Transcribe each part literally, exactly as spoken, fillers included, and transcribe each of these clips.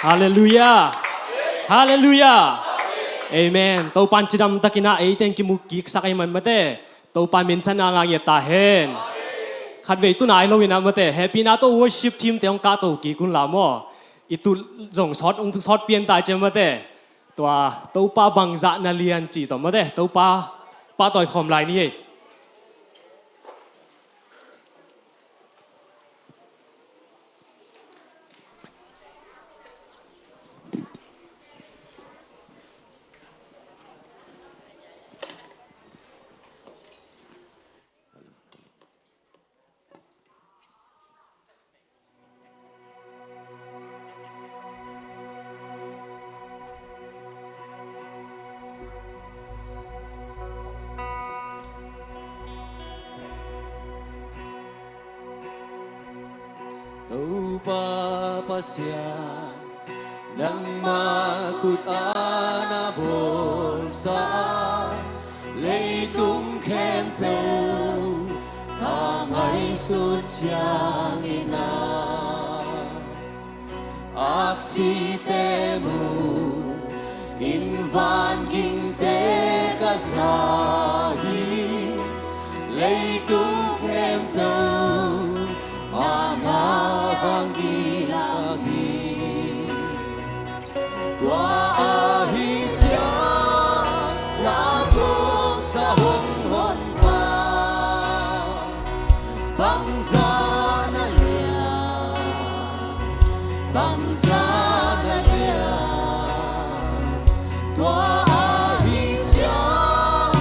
Halleluiah. Halleluiah. Amen. Topan cidam takin ah ei teng kimu kiksak ei man mate. Topan minsan a ngah ngiat ta hen. Khatvei tu nai lo in ah mate, hehpihna tawh worship team te hong kahto kik un la maw. I tu zong sawt, hong sawt pian ta cia mate. Tua Topa bangzah na lian cih tawh mate, Topa pahtawi khawm lai ni ei. Topa Pasian, nangmah khut a na bawlsa leitung khempeuh ka ngaihsut ciangin ah, aksite mu in vangingte ka za hi. Leitung khempeuh mah na vanging hi. Tua ahi ciang la kong sa hong honpa bangzah na lian, bangzah na lian. Tua ahi ciang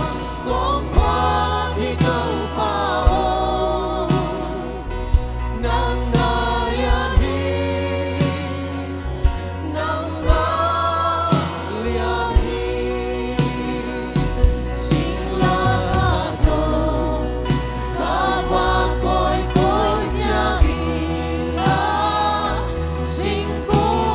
kong phat hi Topa aw, nang na lian hi. Nang na lian hi. Singlamteh ah zong ka vak kawikawi ciangin ah, singkung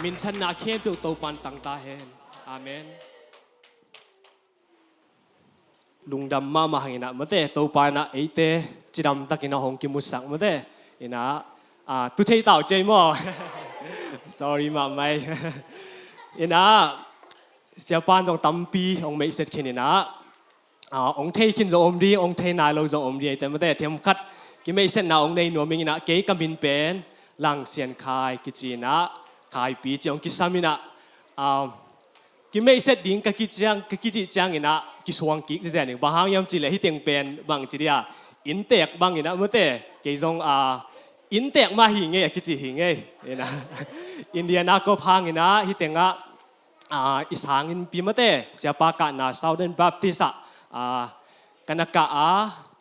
Minthanna khempeuh Topan tang ta hen. Amen. Lungdam mahmah hang inah mate, Topa inah eite cidamtakin a hong kimusak mate. Inah, ah, tu thei tau cei maw? Sorry mahmah ei. Inah, siapan zong tampi hong meihset khin inah, ah, hong thei khin zong om ding, hong thei nai lo zong om ding eite mate, themkhat kimeihsetna hong nei nuam ing inah, kei ka min pen Lang Sian Khai kici inah, Khaipi ci hong kisam inah, ah, kimeihset ding ka kiciang, ka kicih ciang inah kisuang kik zen ing. Bang hang hiam cihleh hih teng pen bang ci dia, inntek bang inah mate, kei zong, ah, inntek mah hi ngei a kici hi ngei. Inah, Indiana kop hang inah hih tengah, ah, i sanginn pi mate, siapa kahna Southern Baptist ah, ah, ka na kah a,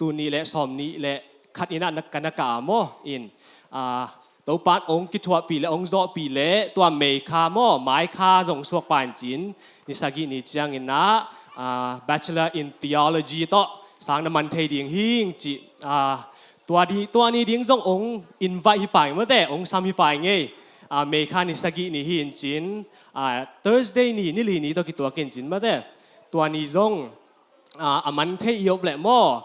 tul nih le sawmnih le khat inah na, ka na kah a maw in, ah, Topan hong kithuahpih le hong zawhpih le tua meikha maw, maikha zong suak pancin, ni sagih ni ciang inah, ah, Bachelor in Theology tawh sang na man thei ding hing ci, ah, tua di, tua ni ding zong hong invite hi pai mate, hong sam hi pai ngei. Ah, meikha ni sagih ni hi in cin, ah, Thursday ni, ni li ni tawh kituak in cin mate. Tua ni zong, ah, a man thei i op leh maw,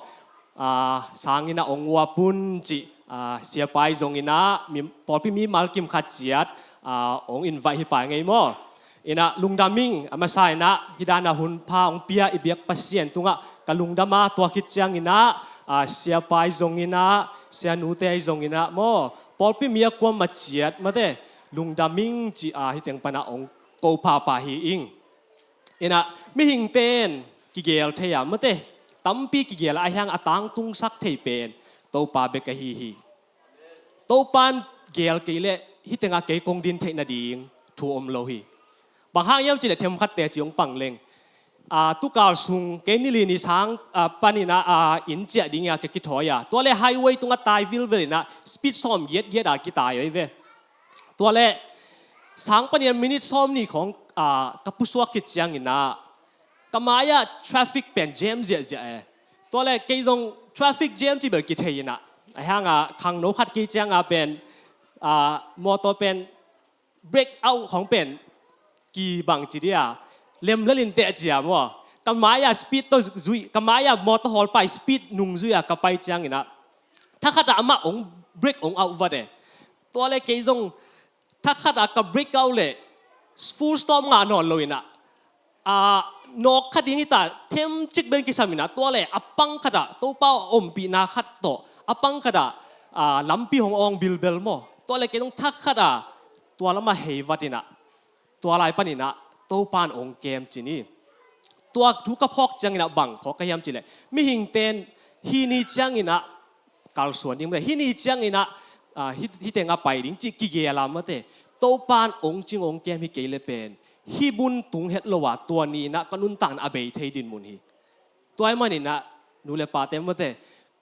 ah, sang inah hong uap un ci, ah, siapai zong inah, mi, pawlpi mimal kim khat ciat, ah, hong invite hi pai ngei maw. Inah lungdam ing, a masa inah hih dan a hun pha hong pia i biak Pasian tungah ka lungdam a, tua khit ciang inah, ah, siapai zong inah, sianute zong inah maw, pawlpi mi a kuamah ciat mate, lungdam ing ci a hih teng panah hong ko phapha hi ing. Inah mihingte in kigel thei a mate, tampi kigel a, ahi hang a tangtungsak thei pen Topa bek ahi hi. Topan gel kei leh hih tengah kei kong din theih nading thu om lo hi. Bang hang hiam cihleh themkhat teci hong pang leng, ah, tukal sung kei ni li ni sang, ah, pan inah, ah, inn ciah ding a ka kithawi a, tua le highway tungah tai vilvel inah speed sawm giatgiat a kitai ahi ve. Tua le sang pan inah minute sawmnih khawng, ah, ka pusuak khit ciang inah ka mai-ah traffic pen jam ziahziah e. Tua le kei zong traffic jam ci bel kithei inah, ahi hang a khangno khat kei ciang a pen, ah, mawtaw pen break out khawng pen kibang ci dia, lemlel in teh cia maw. Ka mai-ah speed tawh zui, ka mai-ah mawtaw hawl pai speed nung zui a ka pai ciang inah thakhat ah amah hong break hong out vat e. Tua le kei zong thakhat ah ka break out leh full stop ngah nawn lo inah, ah, nawk kha ding hi ta, themcik bel kisam inah, tua le a pang khat ah Topa ompihna khat tawh a pang khat ah, ah, lampi hong awng bilbel maw. Tua le kei zong thakhat ah tua lamah hei vat inah, tua lai pan inah Topan hong kem cin hi. Tua thu ka phawk ciang inah bang phawk ka hiam cihleh, mihingte in hih ni ciang inah kalsuan ding mate, hih ni ciang inah, ah, hih, hih tengah pai ding cih kigel a mate, Topan hong cing hong kem hi kei le pen hih bun tung het lo a, tua ni inah ka nuntakna a bei thei dinmun hi. Tua ahih man inah nu le pate mate,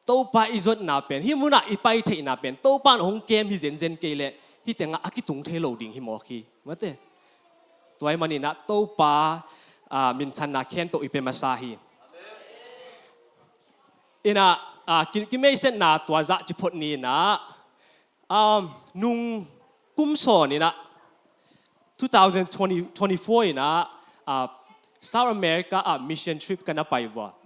Topa i zuatna pen, hih munah i pai theihna pen Topan hong kem hi zenzen kei leh hih tengah a kitung thei lo ding hi mawk hi mate. Tua ahih man inah Topa, ah, minthanna khempeuh i pia masa hi. Inah, ah, ki, kimeihsetna tua zah ci phot ni inah, um, nung kum sawn inah two thousand twenty, twenty-four inah, ah, South America ah mission trip ka na pai vua.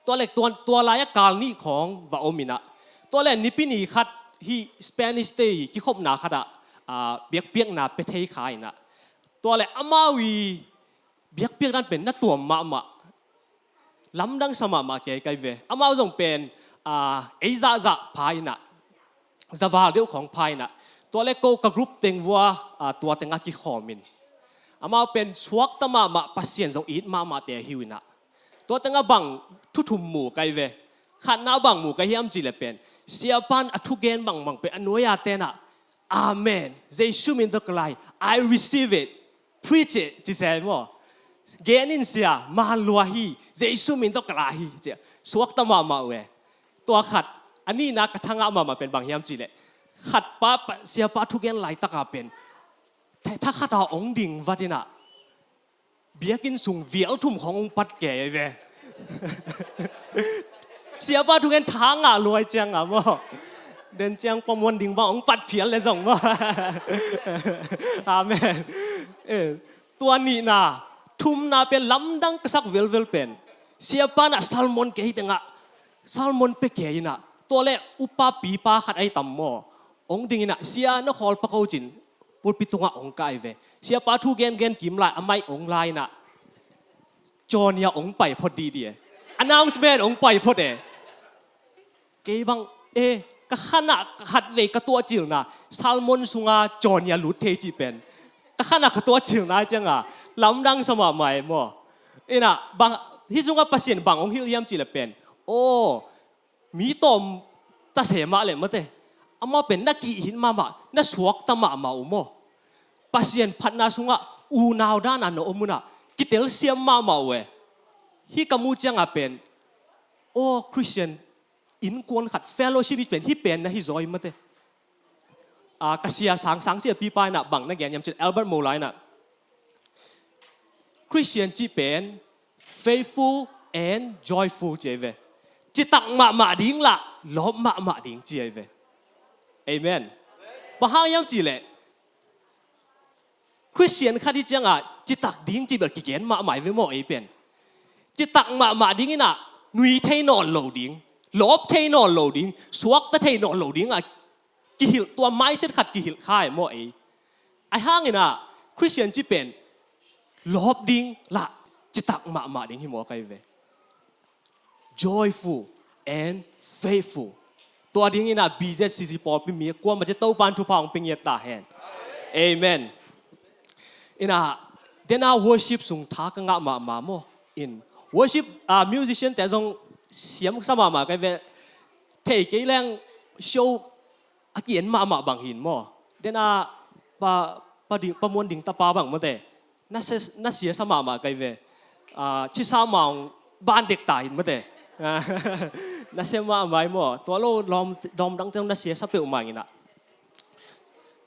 Tua le tua, tua lai-ah kal nih khawng va om inah, tua le Nipi ni khat hih Spanish te i kikhopna khat ah, ah, biakpiakna pia thei kha inah, tua le amau i biakpiak dan pen na tuam mahmah, lamdang sa mahmah kei kai ve. Amau zong pen, ah, ei zahzah pha inah, zaval deuh khawng pha inah, tua le ko ka group teng vua, ah, tua tengah kikhawm in, amau pen suakta mahmah, Pasian zong it mahmahte ahi uh inah, tua tengah bang thu thum mu kai ve. Khatna bang mu kai hiam cihleh pen, siapan a thugen bangbang pen a nuai-a tenah, "Amen. Jesu min tawh ka la hi. I receive it. Preach it," ci se maw. "Gen in sia, man lua hi. Jesu min tawh ka la hi," ci a suakta mahmah uh e. Tua khat, a nihna ka thangah mahmah pen bang hiam cihleh, khat pa, pa, siapa thugen laitak a pen tha, thakhat a hong ding vat inah, biakinn sung vial thum khawng hong pat kei ve. Siapa thugen tha ngah luai ciang a maw. Den ciang pamuan ding bang hong pat phial le zong maw. Amen. Eh, tua nihna, thumna pen lamdang ka sak velvel pen, siapa inah sermon kei tengah, sermon pia kei inah, tua le upa pipa khat ai tam maw, hong ding inah, sia na khawl pah ko cin, pulpit tungah hong kai ve. Siapa thu gengen kim lai, a mic hong la inah, cawnia hong pai phot didi e. Announcement hong pai phot e. Kei bang, eh, ka khanah khatvei ka tuahcilna, sermon sunga cawnia lut thei cih pen ka khanah ka tuahcilna cianga lamdang sa mahmah e maw. Inah bang, hih sungah Pasian bang hong hilh hiam cih le pen, aw, mi tawm tase mah le mate, amau pen na kihit mahmah, na suakta mahmah uh maw. Pasian phatna sungah unau dana na om unah kitelsiam mahmah uh e. Hih ka mu cianga pen, aw, Christian innkuan khat, fellowship hih pen, hih pen na hi zaw hi mate. Ah, ka sia sangsang sia pipa inah bang na gen hiam cin, Albert Mohler inah, Christian cih pen faithful and joyful ci ahi ve. Citak mahmah ding lah lawp mahmah ding ci ahi ve. Amen. Bang hang hiam cih leh Christian khat hi cianga citak ding cih bel kigen mahmah hi ve maw ei pen. Citak mahmah ding inah nui thei nawn lo ding, lawp thei nawn lo ding, suakta thei nawn lo ding a kihilh, tua mindset khat kihilh kha e maw ei. Ahi hang inah Christian cih pen lawp ding lah citak mahmah ding hi maw kai ve. Joyful and faithful. Tua ding inah B Z C C pawlpi mi kuamah ci Topan thupha hong pia ngiat ta hen. Amen. Inah, dena worship sung tha ka ngah mahmah maw. In worship, ah, musician te zong siam sa mahmah kai ve. Thei kei leng show a ki-en mahmah bang hin maw. Dena pa, pa ding, pamuan ding tapa bang mate, na sia, na sia sa mahmah kai ve. Ah, cisa maung ban dek ta hin mate. Na sia mahmah hi maw. Tua lo lawm, lawm dangte na sia sa peuhmah inah.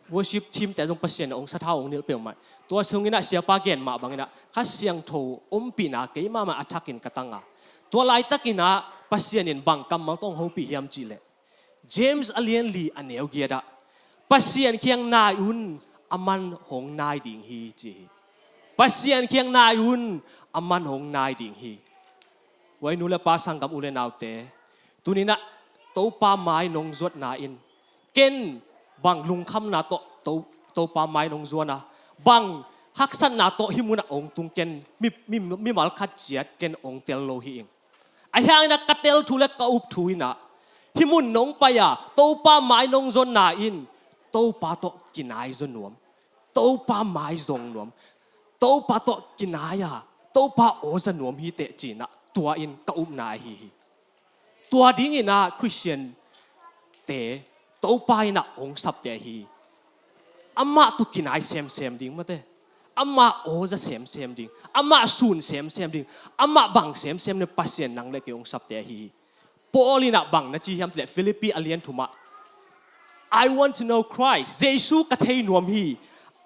Worship team te zong Pasian hong sathau hong nilh peuhmah. Tua sung inah siapa gen mah bang inah Kha Siangtho ompihna kei mahmah a thakin ka tanga. Tua laitak inah Pasian in bang kammal tawh hong hopih hiam cih leh, James a lian li a neu giat ah, Pasian kiang nai un, aman hong nai ding hi ci hi. Pasian kiang nai un, aman hong nai ding hi. Huai nu le pa, sanggam u le naute, tuni inah Topa mai nong zuatna in ken bang lungkhamna tawh To, Topa mai nong zuan a, bang haksatna tawh hih munah hong tung ken, mi, mi, mimal khat ciat ken hong tel lo hi ing. Ahi hang inah ka tel thu le ka up thu inah, hih mun nong pai a Topa mai nong zuanna in Topa tawh kinai zaw nuam, Topa mai zong nuam, Topa tawh kinai a Topa aw za nuam hi teh ci inah tua in ka upna ahi hi. Tua ding inah Christian te Topa inah hong sapte ahi hi. Amah tawh kinai semsem ding mate, amah aw za semsem ding, amah sun semsem ding, amah bang semsem ne Pasian nang le kei hong sapte ahi hi. Paul inah bang na ci hiam cih leh Philippi a lian thumah, I want to know Christ. Jesu ka thei nuam hi.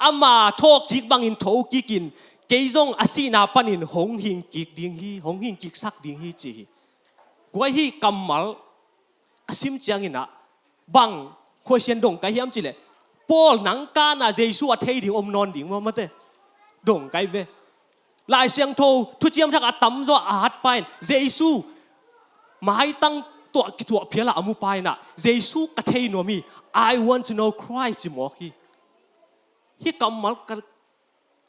Ama thawhkik bangin thokikin kei zong a sihna panin hong hingkik ding hi, hong hingkiksak ding hi ci hi. Guai, hih kammal ka sim ciang inah bang question dong kai hiam cih leh, Paul nang kana Jesu a thei ding om nawn ding maw mate? Dong kai ve. Lai Siangtho, thuciam thak a tamzaw a at pa in Jesu maitang tawh kituah phial a a mu pa inah Jesu ka thei nuam hi, I want to know Christ ci mawk hi. Hih kammal ka,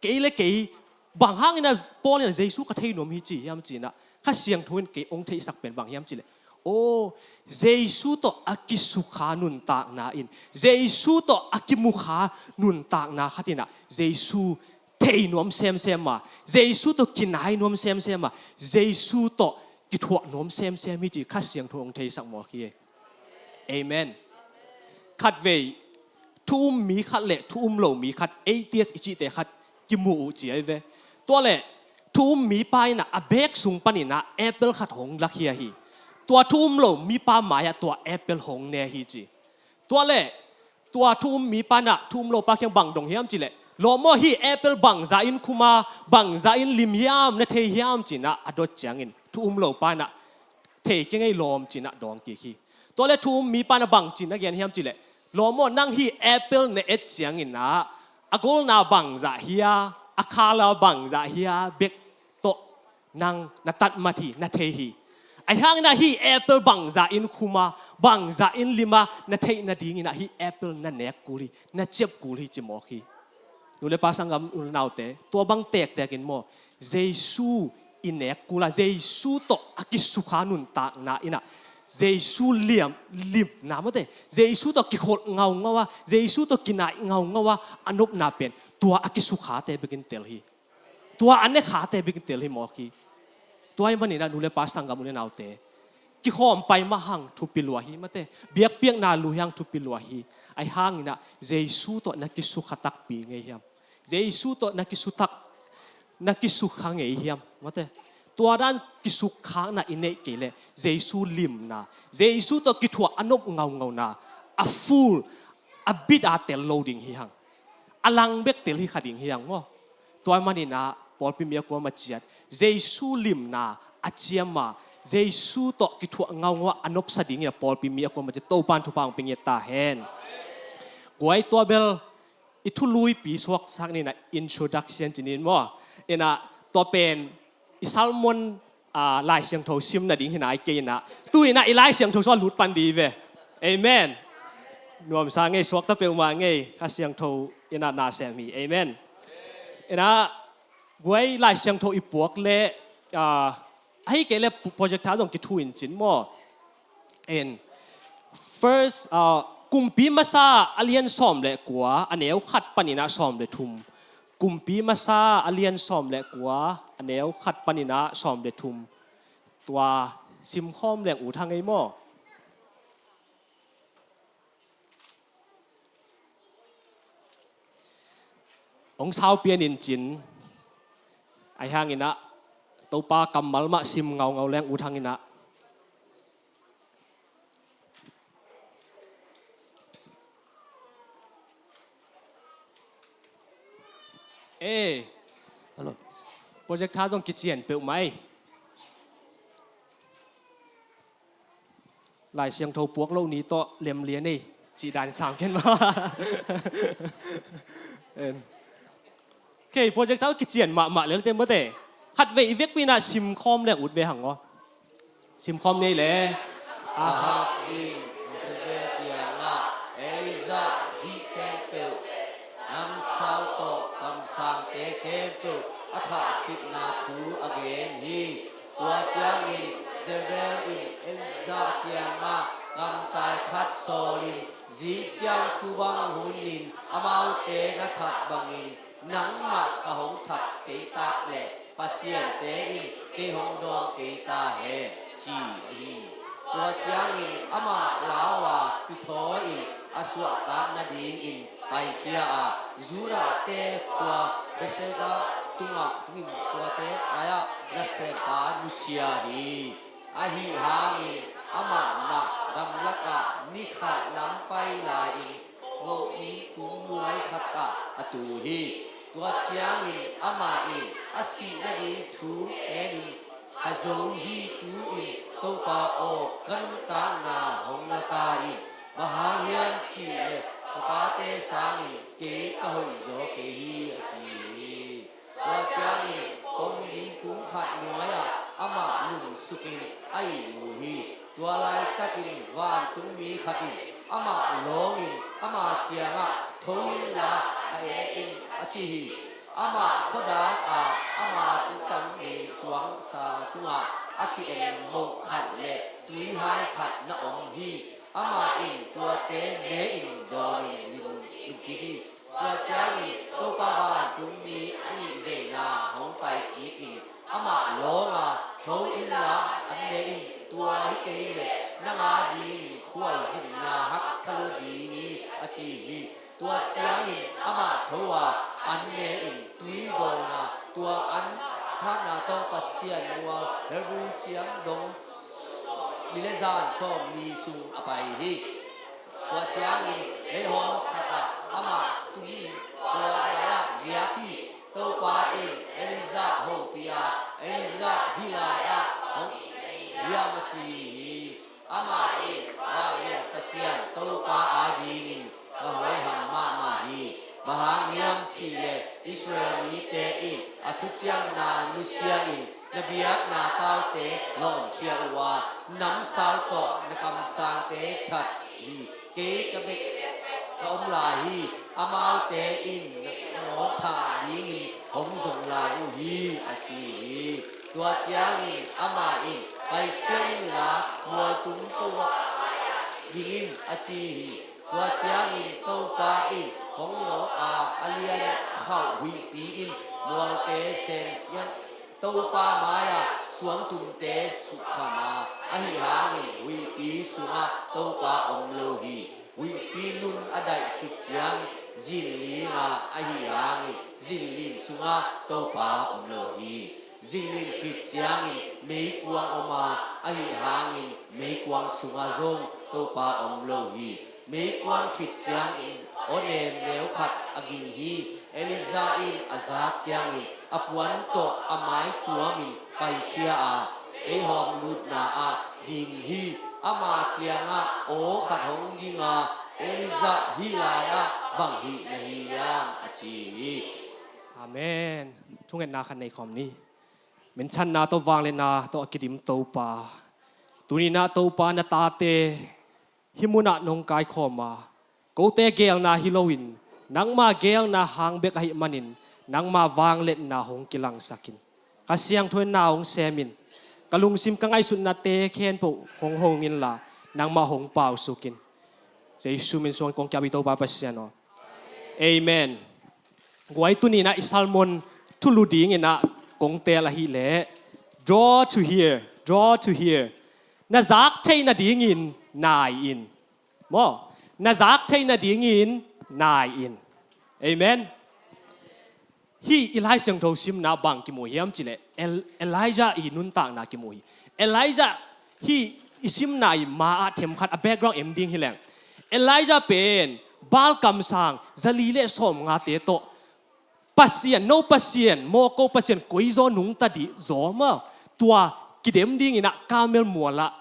kei le kei bang hang inah Paul inah Jesu ka thei nuam hi ci hiam ci inah Kha Siangtho in kei hong theihsak pen bang hiam cih leh, aw, Jesu tawh a kisukha nuntakna in, Jesu tawh a kimukha nuntakna khat inah Jesu thei nuam semsem a, Jesu tawh kinai nuam semsem a, Jesu tawh kithuah nuam semsem hi ci Kha Siangtho hong theisak mawk hi. Amen. Khatvei thu um mi khat le thu um lo mi khat, atheist i cihte khat kimu uh ci ahi ve. Tua leh thu um mipa inah a bag sung paninah apple khat hong lakhia hi. Tua thu um lo mipa mai-ah tua apple hong ne hi ci. Tua leh tua thu um mipa inah thu um lopa kiang bang dong hiam cih leh, lawm aw, hih apple bangzah in khum a, bangzah in lim hiam, na thei hiam ci inah a dot ciangin thu um lopa inah thei kei ngei lawm ci inah dawng kik hi. Tua le thu um mipa na bangci na gen hiam cih leh, lawm aw, nang hih apple na et ciangin ah a golna bangzah hi a, a khala bangzah hi a bek tawh nang na tatmat hi, na thei hi. Ahi hangin ah hih apple bangzah in khum a, bangzah in lim a na theih nadingin ah hih apple na nek kul hi, na ciap kul hi ci mawk hi. Nu le pa, sanggam u le naute, tua bang tektek in maw, Jesu i nek kul a, Jesu tawh a kisukha nuntakna in ah Jesu liam, limna mawte, Jesu tawh kikholh ngaungau a, Jesu tawh kinaih ngaungau a, a nopna pen tua a kisukhate bekin tel hi. Tua a nekhate bekin tel hi mawk hi. Tua ahih manin ah nu le pa, sanggam u le naute, kikhawm pai mah hang thupi lua hi mawte, biakpiakna lui hang thupi lua hi. Ahi hangin ah Jesu tawh na kisukha takpi ngei hiam? Jesu tawh na kisukha tak, na kisukha ngei hiam mawte? Tua dan kisukkhakna i neih kei leh Jesu limna, Jesu tawh kithuah a nop ngaungauna a full, a bit a tel lo ding hi hang. A lang bek tel hi kha ding hi hang maw. Tua ahih manin ah pawlpi mi a kuamah ciat Jesu limna a ciam a, Jesu tawh kithuah ngaungau a nopsa dingin ah pawlpi mi a kuamah ciat Topa'n thupha hong pia ngiat ta hen. Guai, tua bel i thuluipi suaksak ni in ah, introduction ci ni in maw. In ah tua pen i sermon, ah, Lai Siangtho sim nading hi nai kei in ah, tu in ah i Lai Siangtho sung ah lut pan ding hi ve. Amen. Nuamsa ngei, suakta peuhmah ngei, Kha Siangtho in ah nasem hi. Amen. In ah guai, Lai Siangtho i puak leh, ah, ahih kei leh projector zong kithu in cin maw. In First, ah, Kumpi Masa a lian sawm le kua, a neu khat panin ah sawm le thum. Kumpi Masa a lian sawm le kua, a neu khat panin ah sawm le thum. Tua simkhawm leng ut hang ei maw. Hong sau pian in cin. Ahi hangin ah Topa kammal mah sim ngaungau leng ut hangin ah. Eh, hello. Projector zong kician peuhmah ei. Lai Siangtho puak loh ni tawh lemlian ei, cih dan sang ken maw. En. Okay, projector kician mahmah lel te mawte. Khatvei i vekpi in ah simkhawm leng ut ve hang aw. Simkhawm ni le. Ahab in Jezebel kiangah, Elijah hih khempeuh, namsau tawh kamsangte khempeuh a thah khitna thu a gen hi. Tua ciangin Jezebel in Elijah kiangah, kamtai khat sawlin, zing ciang tu bang hunin amaute na that bangin nangmah ka hong that kei tak leh pasiante in kei hong dawng kei ta hen, ci hi. Tua ciangin amah lau a, kithawi in a suahtak nadingin paikhia a, Judahte khua Bethsaida tungah tungin tuate lai-ah nasempa nusia hi. Ahi hangin amah mah gamlakah ni khat lam pai lai-in, mo ningkung nuai khatah a tu hi. Tua ciangin amah in a sih nading thu ngenin, ka zo hi, tu-in Topa aw, ka nuntakna hong la ta in. Bang hang hiam cih leh ka pate sangin kei ka hoihzaw kei hi, a ci hi. Tua ciangin pom ningkung khat nuai-ah amah lumsukin a ih uh hi. Tua laitakin vantungmi khat in amah lawngin ama kiangah, tho inla a en in, a ci hi. Amah khuadang a ama tutang ngei suangsa tungah a ki-en moh khat le tuihai khat na om hi. Amah in tuate ne-in dawnin lim, lim kik hi. Tua ciangin Topa vantungmi a nih veina hong pai kik in amah lawng a, tho inla an ne in, tua hi kei leh nang a dingin khualzinna haksa lo ding hi, a ci hi. Tua ciangin amah tho a, an ne in tui bawlna, tua an thatna tawh Pasian mual Hebrew ciang dong li le zan sawmli sung a pai hi. Tua ciangin leihawm khatah amah tung in tua lai-ah giak hi. Topa in Elijah hopih a, Elijah hih lai-ah hong hiam, a ci hi. Amah in Sian Topa adingin ka huaiham mahmah hi. Bang hang hiam cihleh Israel mite in a thuciamna nusia in na biakna taute lawnkhia uh a, namsau tawh na kamsangte that hi. Kei ka bek ka om lai hi. Amaute in na ngawn thah dingin hong zong lai uh hi, a ci hi. Tua ciangin amah in, paikhia inla mualtung ko ah ding in, a ci hi. Tua ciangin Topa in hong lawh a, a lian khauh huihpi in mualte sem khiat Topa mai-ah suangtumte sukkham a, ahi hangin huihpi sungah Topa om lo hi. Huihpi nun a daih khit ciang zinling a, ahi hangin zinling sungah Topa om lo hi. Zinling khit ciangin meikuang om a, ahi hangin meikuang sungah zong Topa om lo hi. Meikuang khit ciangin aw nem neu khat a ging hi. Elijah in a zak ciangin a puan tawh a mai tuamin paikhia a, ei hawm lutna ah ding hi. Ama kiangah aw khat hong ging a, Elijah hih lai-ah bang hih na hi hiam, a ci hi. Amen. Thungetna khat nei khawm ni. Minthanna tawh vangliatna tawh a kidim Topa, tuni-in ah Topa na tate hih munah nong kaikhawm a, kote geelna hi loin nangma geelna hang bek ahih manin nangma vangliatna hong kilangsak in. Kha Siangtho in na hong sem in. Ka lungsim ka ngaihsutnate khempeuh hong hong inla nangmah hong pausuk in. Jesu min suang kong kiap hi Topa Pasian aw. Amen. Guai, tuni-in ah i sermon thulu dingin ah kong teel ahih leh, draw to hear, draw to hear. Na zak theih nadingin nai in. Maw? Na zak theih nadingin nai in. Amen. Hih i Lai Siangtho simna bang kimu hiam cihleh El-, Elijah i nuntakna kimu hi. Elijah hih i simna i ma-ah themkhat a background en ding hi leng, Elijah pen Baal kamsang zali le sawmngate tawh Pasian, no Pasian, mawk ko Pasian koizaw nungta dih zaw maw, tua kidem dingin ah Karmel mualah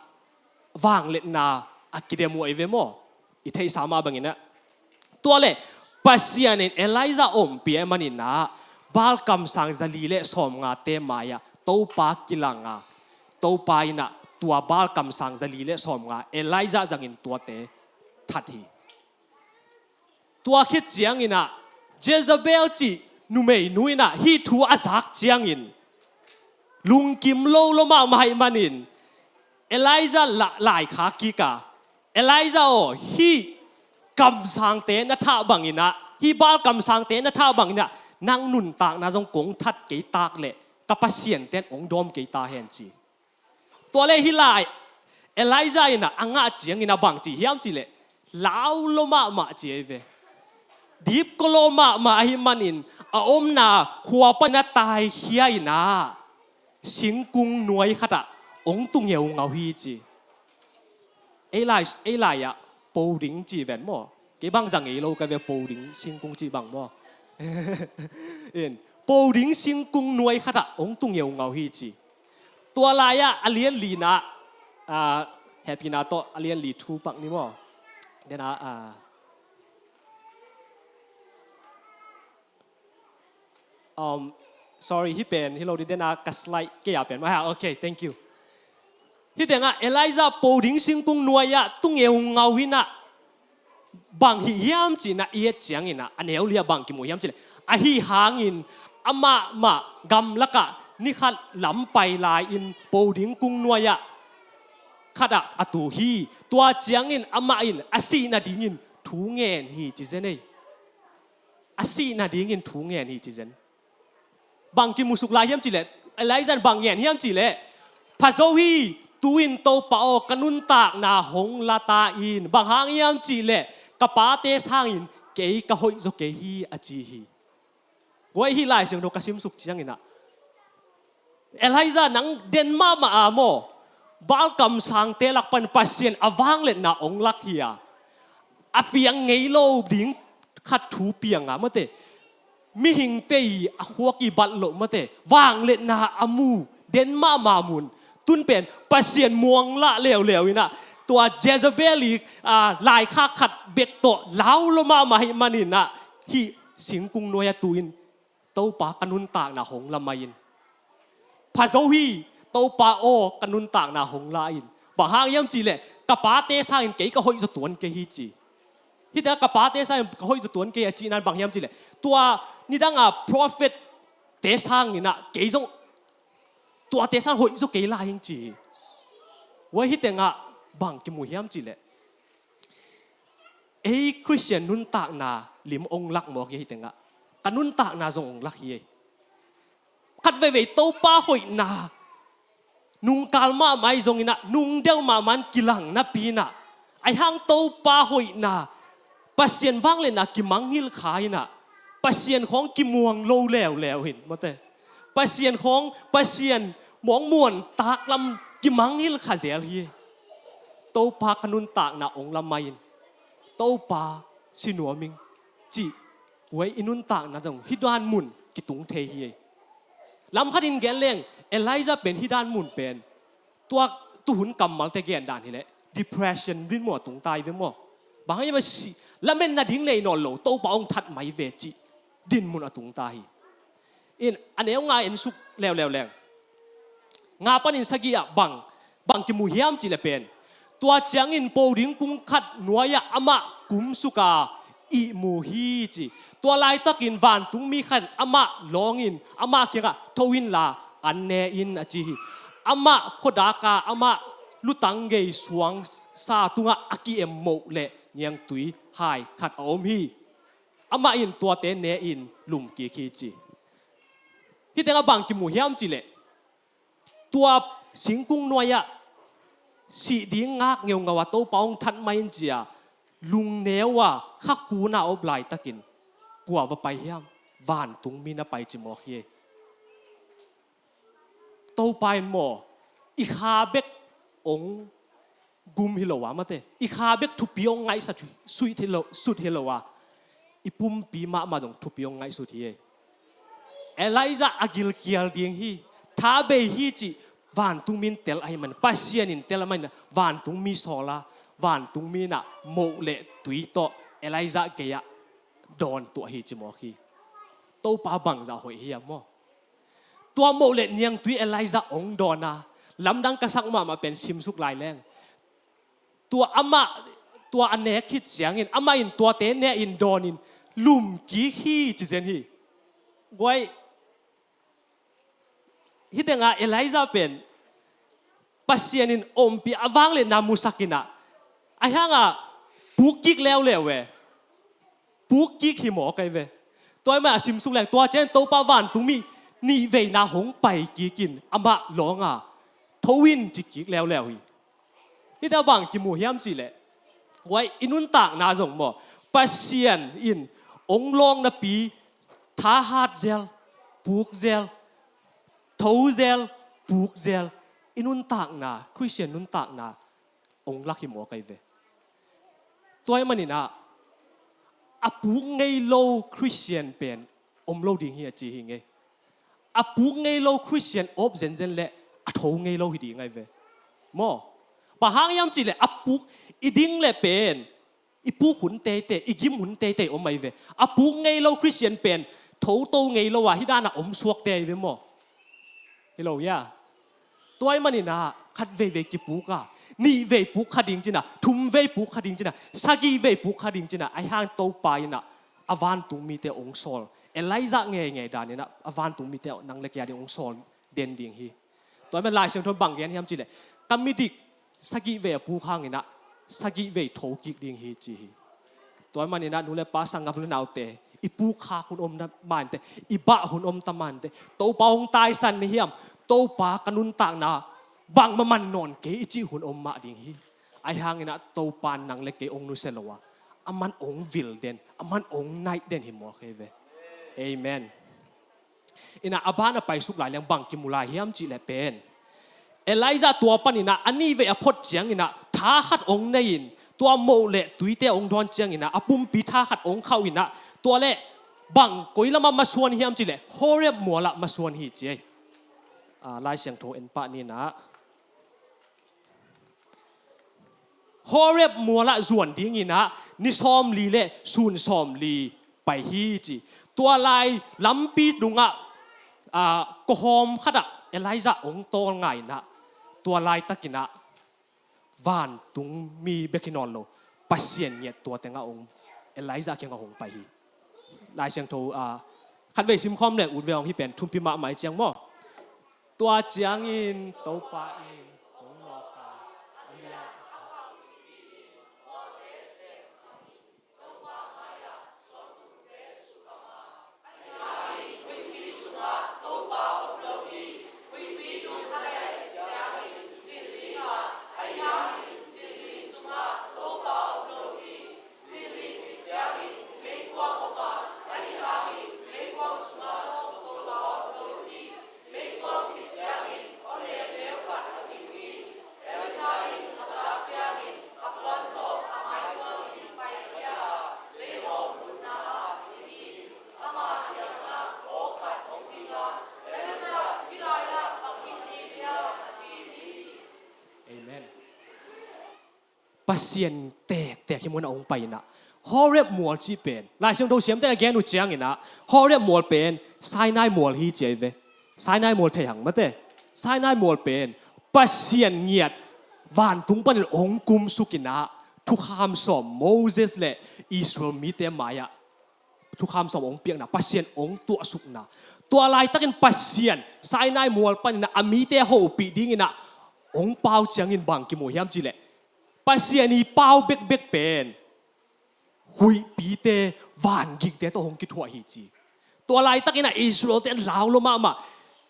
vangliatna a kidem uh ahi ve maw? I theihsa mah bangin ah. Tua leh Pasian in Elijah ompih ahih manin ah Baal kamsang zali le sawmngate mai-ah Topa kilang a, Topa in ah tua Baal kamsang zali le sawmnga Elijah zangin tuate that hi. Tua khit ciangin ah Jezebel cih numeinu in ah hih thu a zak ciangin lungkim lo lo mahmah ahih manin Elijah la-, laikhak kik a, Elijah aw, hih kamsangte na thah bangin ah, hih Baal kamsangte na thah bangin ah nang nuntakna zong kong that kei tak leh ka pasiante in hong dawm kei ta hen, ci. Tua leh hih lai Elijah in ah a ngah ciangin ah bang ci hiam cihleh, lau lo mahmah ci ahi ve. Dipkua lo mahmah ahih manin a omna khua panin ah taikhia in ah singkung nuai khatah hong tu ngeungau hi, ci. Ei lai, ei lai-ah po ding ci ven maw? Kei bang za ngei lo ka ve, po ding singkung cih bang maw? In, po ding singkung nuai khatah hong tu ngeungau hi, ci. Tua lai-ah a lian lina, ah, hehpihna tawh a lian li thu pak ni maw? Dena, ah, um, sorry, hih pen hi lo ding, dena ka slide kei a pen maw? Ha, okay, thank you. Hih tengah Elijah po ding singkung nuai-ah tu ngeungau in ah bang hih hiam cih na i et ciangin ah a neu li-ah bang kimu hiam cihleh, ahi hangin amah mah gamlakah ni khat lam pai lai-in po ding kung nuai-ah khatah a tu hi. Tua ciangin amah in a sih nadingin thu ngen hi, ci zen ei. A sih nadingin thu ngen hi, ci zen. Bang kimusuk lai hiam cihleh, Elijah in bang ngen hiam cihleh, pha zo hi, tu-in Topa aw, ka nuntakna hong la ta in. Bang hang hiam cihleh, ka pate sangin kei ka hoih zaw kei hi, a ci hi. Guai, hih Lai Siangtho ka simsuk ciangin ah, Elijah, nang den mahmah a maw, Baal kamsangte lak pan Pasian a vangliatna hong lak hi a, a piang ngei lo ding khat thu piang a, mate, mihingte i a khuak i bat loh, mate, vangliatna a mu, den mahmah mun. Tun pen Pasian muang lah leuleu in ah, Tua Jezebel i, ah, laikhak khat bek tawh lau lo mahmah ahih manin ah, hih singkung nuai-ah tu-in Topa ka nuntakna hong la mai in. Pha zo hi, Topa aw, ka nuntakna hong la in. Bang hang hiam cih leh ka pate sangin kei ka hoih zaw tuan kei hi ci. Hih tengah ka pate sangin ka hoih zaw tuan kei a cihna in bang hiam cih leh, tua nidang a prophet te sangin ah kei zong tuate sang hoih zaw kei lai ing ci hi. Huai hih tengah bang kimu hiam cih leh, ei Khristian nuntakna lim ong lak mawk hi ei tengah. Ka nuntakna zong ong lak hi ei. Khat veivei Topa hoihna nungkal mahmah ahi zongin ah, nungdeuh mahmah in kilang napi-in ah, ahi hang Topa hoihna, Pasian vangliatna kimangngilh kha in ah, Pasian khawng kimuang lo leuleu hi in, mate. Pasian khawng, Pasian mawng muan taklam kimangngilh kha zel hi. Topa ka nuntakna ong la mai in. Topa, si nuam ing, cih. Huai i nuntakna zong hih dan mun kitung thei hi ei. Lam khat in gen leng, Elijah pen hih dan mun pen, tua tuhun kammalte gen dan hi leh, depression dinmun a tung ta hi ve maw. Bang hang hiam a si, lametna ding nei nawn lo, Topa ong that mai ve cih dinmun a tung ta hi. In, a neu nga en suk leuleu leng, nga panin sagih ah bang, bang kimu hiam cih leh pen, tua ciangin po ding kung khat nuai-ah amah kumsuk a ihmu hi ci. Tua laitakin vantungmi khat in amah lawngin, amah kiangah, "Tho inla an ne in," a ci hi. Amah khuadak a amah lutang gei suangsa tungah a ki-em moh leh niangtui hai khat a om hi. Amah in tuate ne in lumkik hi ci. Hih tengah bang kimu hiam cih leh, tua singkung nuai-ah sih ding ngak ngeungau a Topa ong that mai in ci-a, lungneu a kha kun a om laitakin kua va pai hiam? Vantungmi na pai ci mawk hi. Topa in maw, i kha bek ong gum hi lo a, mate, i kha bek thupi ong ngaihsut hi lo, sut hi lo a, i pumpi mahmah zong thupi ong ngaihsut hi ei. Elijah a gilkial ding hi, tha bei hi cih vantungmi in tel ahih man, Pasian in tel ahih man, vantungmi sawl a, vantungmi in ah moh leh tui tawh Elijah gei-ah dawn tuah hi ci mawk hi. Topa bangzah hoih hiam maw. Tua moh leh niangtui Elijah ong dawn a, lamdang ka sak mahmah pen simsuk lai leng, tua amah, tua a nek khit ciangin amah in tuate ne in dawn in lumkik hi ci zen hi. Guai, hih tengah Elijah pen Pasian in ompih a vangliatna musak in ah, ahi hang a pukkik leuleu e. Pukkik hi mawk ahi ve. Tua ahih man a simsuk leng, tua ciang Topa vantungmi nihveina hong paikik in amah lawng a, "Tho in," cikik leuleu hi. Hih tengah bang kimu hiam cih leh, huai i nuntakna zong maw, Pasian in ong lawng napi, thahat zel, puk zel, tho zel, puk zel, i nuntakna, Khristian nuntakna ong lak hi mawk ahi ve. Tua ahih manin ah, a puk ngei lo Khristian pen om lo ding hi a ci hi ing ei. A puk ngei lo Khristian om zenzen leh a tho ngei lo hi ding ahi ve. Maw. Bang hang hiam cih leh a puk, i ding leh pen, i puk hun teitei, i gim hun teitei om ahi ve. A puk ngei lo Khristian pen tho to ngei lo a, hih dan a om suakte ahi ve maw. Hi lo hia? Tua ahih manin ah, khat veivei kipuk a, nihvei puk kha ding ci-in ah, thumvei puk kha ding ci-in ah, sagihvei puk kha ding ci-in ah, ahi hang Topa in ah a vantungmite ong sawl. Elijah ngeingei dan in ah a vantungmite nang leh kei a ding ong sawl den ding hi. Tua ahih man Lai Siangtho in bang gen hiam cih leh, "Ka midik sagihvei a puk hangin ah sagihvei thokik ding hi," ci hi. Tua ahih manin ah nu leh pa, sanggam leh naute, i puk khak hun om ta mah inteh, i bah hun om ta mah inteh, Topa hong taisan ni hiam, Topa ka nuntakna bangmah man nawn kei i cih hun om mah ding hi. Ahi hangin ah Topa in nang leh kei ong nusia lo a, aman ong vil den, aman ong naih den hi mawk ahi ve. Amen. In ah a ban a paisuk lai leng bang kimu lai hiam cih leh pen, Elijah tua panin ah a nihvei a phot ciangin ah tha khat ong nei in, tua moh leh tuite ong dawn ciangin ah a pumpi tha khat ong khauh in ah, tua leh bang koi lamah masuan hiam cih leh Horeb mual ah masuan hi ci ei. Ah, Lai Siangtho en pah ni in ah. Horeb mualah zuan dinginah ni sawmli le sun sawmli pai hi ci. Tua lai lampi dungah ah, kawhawm khatah Elijah hong tawl ngainah tua laitakinah vantung mi bek hi nawn lo, Pasian ngiat tua tengah hong, Elijah kiangah hong pai hi. Lai Siangtho ah, khatvei simkhawm le ut ve hong hi pen thumpi mahmah hi ciang maw? Tua ciangin Topa in hong nawk a, Amen. Pasian tektek hi munah hong painah Horeb mual cih pen Lai Siangtho siamte a gen uh cianginah Horeb mual pen Sinai mual hi ci ahi ve. Sinai mual thei hang mate. Sinai mual pen Pasian ngiat vantung panin hong kumsukinah thukham sawm Moses le Israel mite mai-ah thukham sawm hong piakna, Pasian hong tuahsukna. Tua laitakin Pasian Sinai mual paninah a mite hopih dinginah hong pau ciangin bang kimu hiam cihleh, Pasian i pau bekbek pen huihpite, vangikte tawh hong kithuah hi ci. Tua laitakinah Israelte an lau lo mahmah.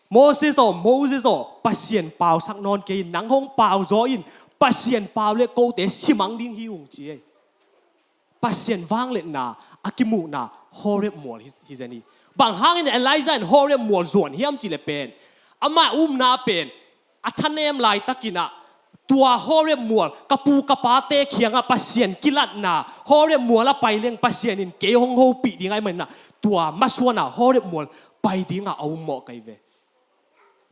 Moses aw, Moses aw, Pasian pausak nawn kei in, nang hong pau zaw in, Pasian pau le kote simang ding hi ung ci ei. Pasian vangliatna a kimuhna Horeb mual hi, hi zen hi. Bang hangin Elijah in Horeb mual zuan hiam cihleh pen, amah umna pen a thanem laitakinah tua Horeb mual, ka pu ka pate kiangah Pasian kilatna, Horeb mual a pai leng Pasian in kei hong hopih ding ahi maninah tua masuana Horeb mual pai dingah a um mawh kei ve.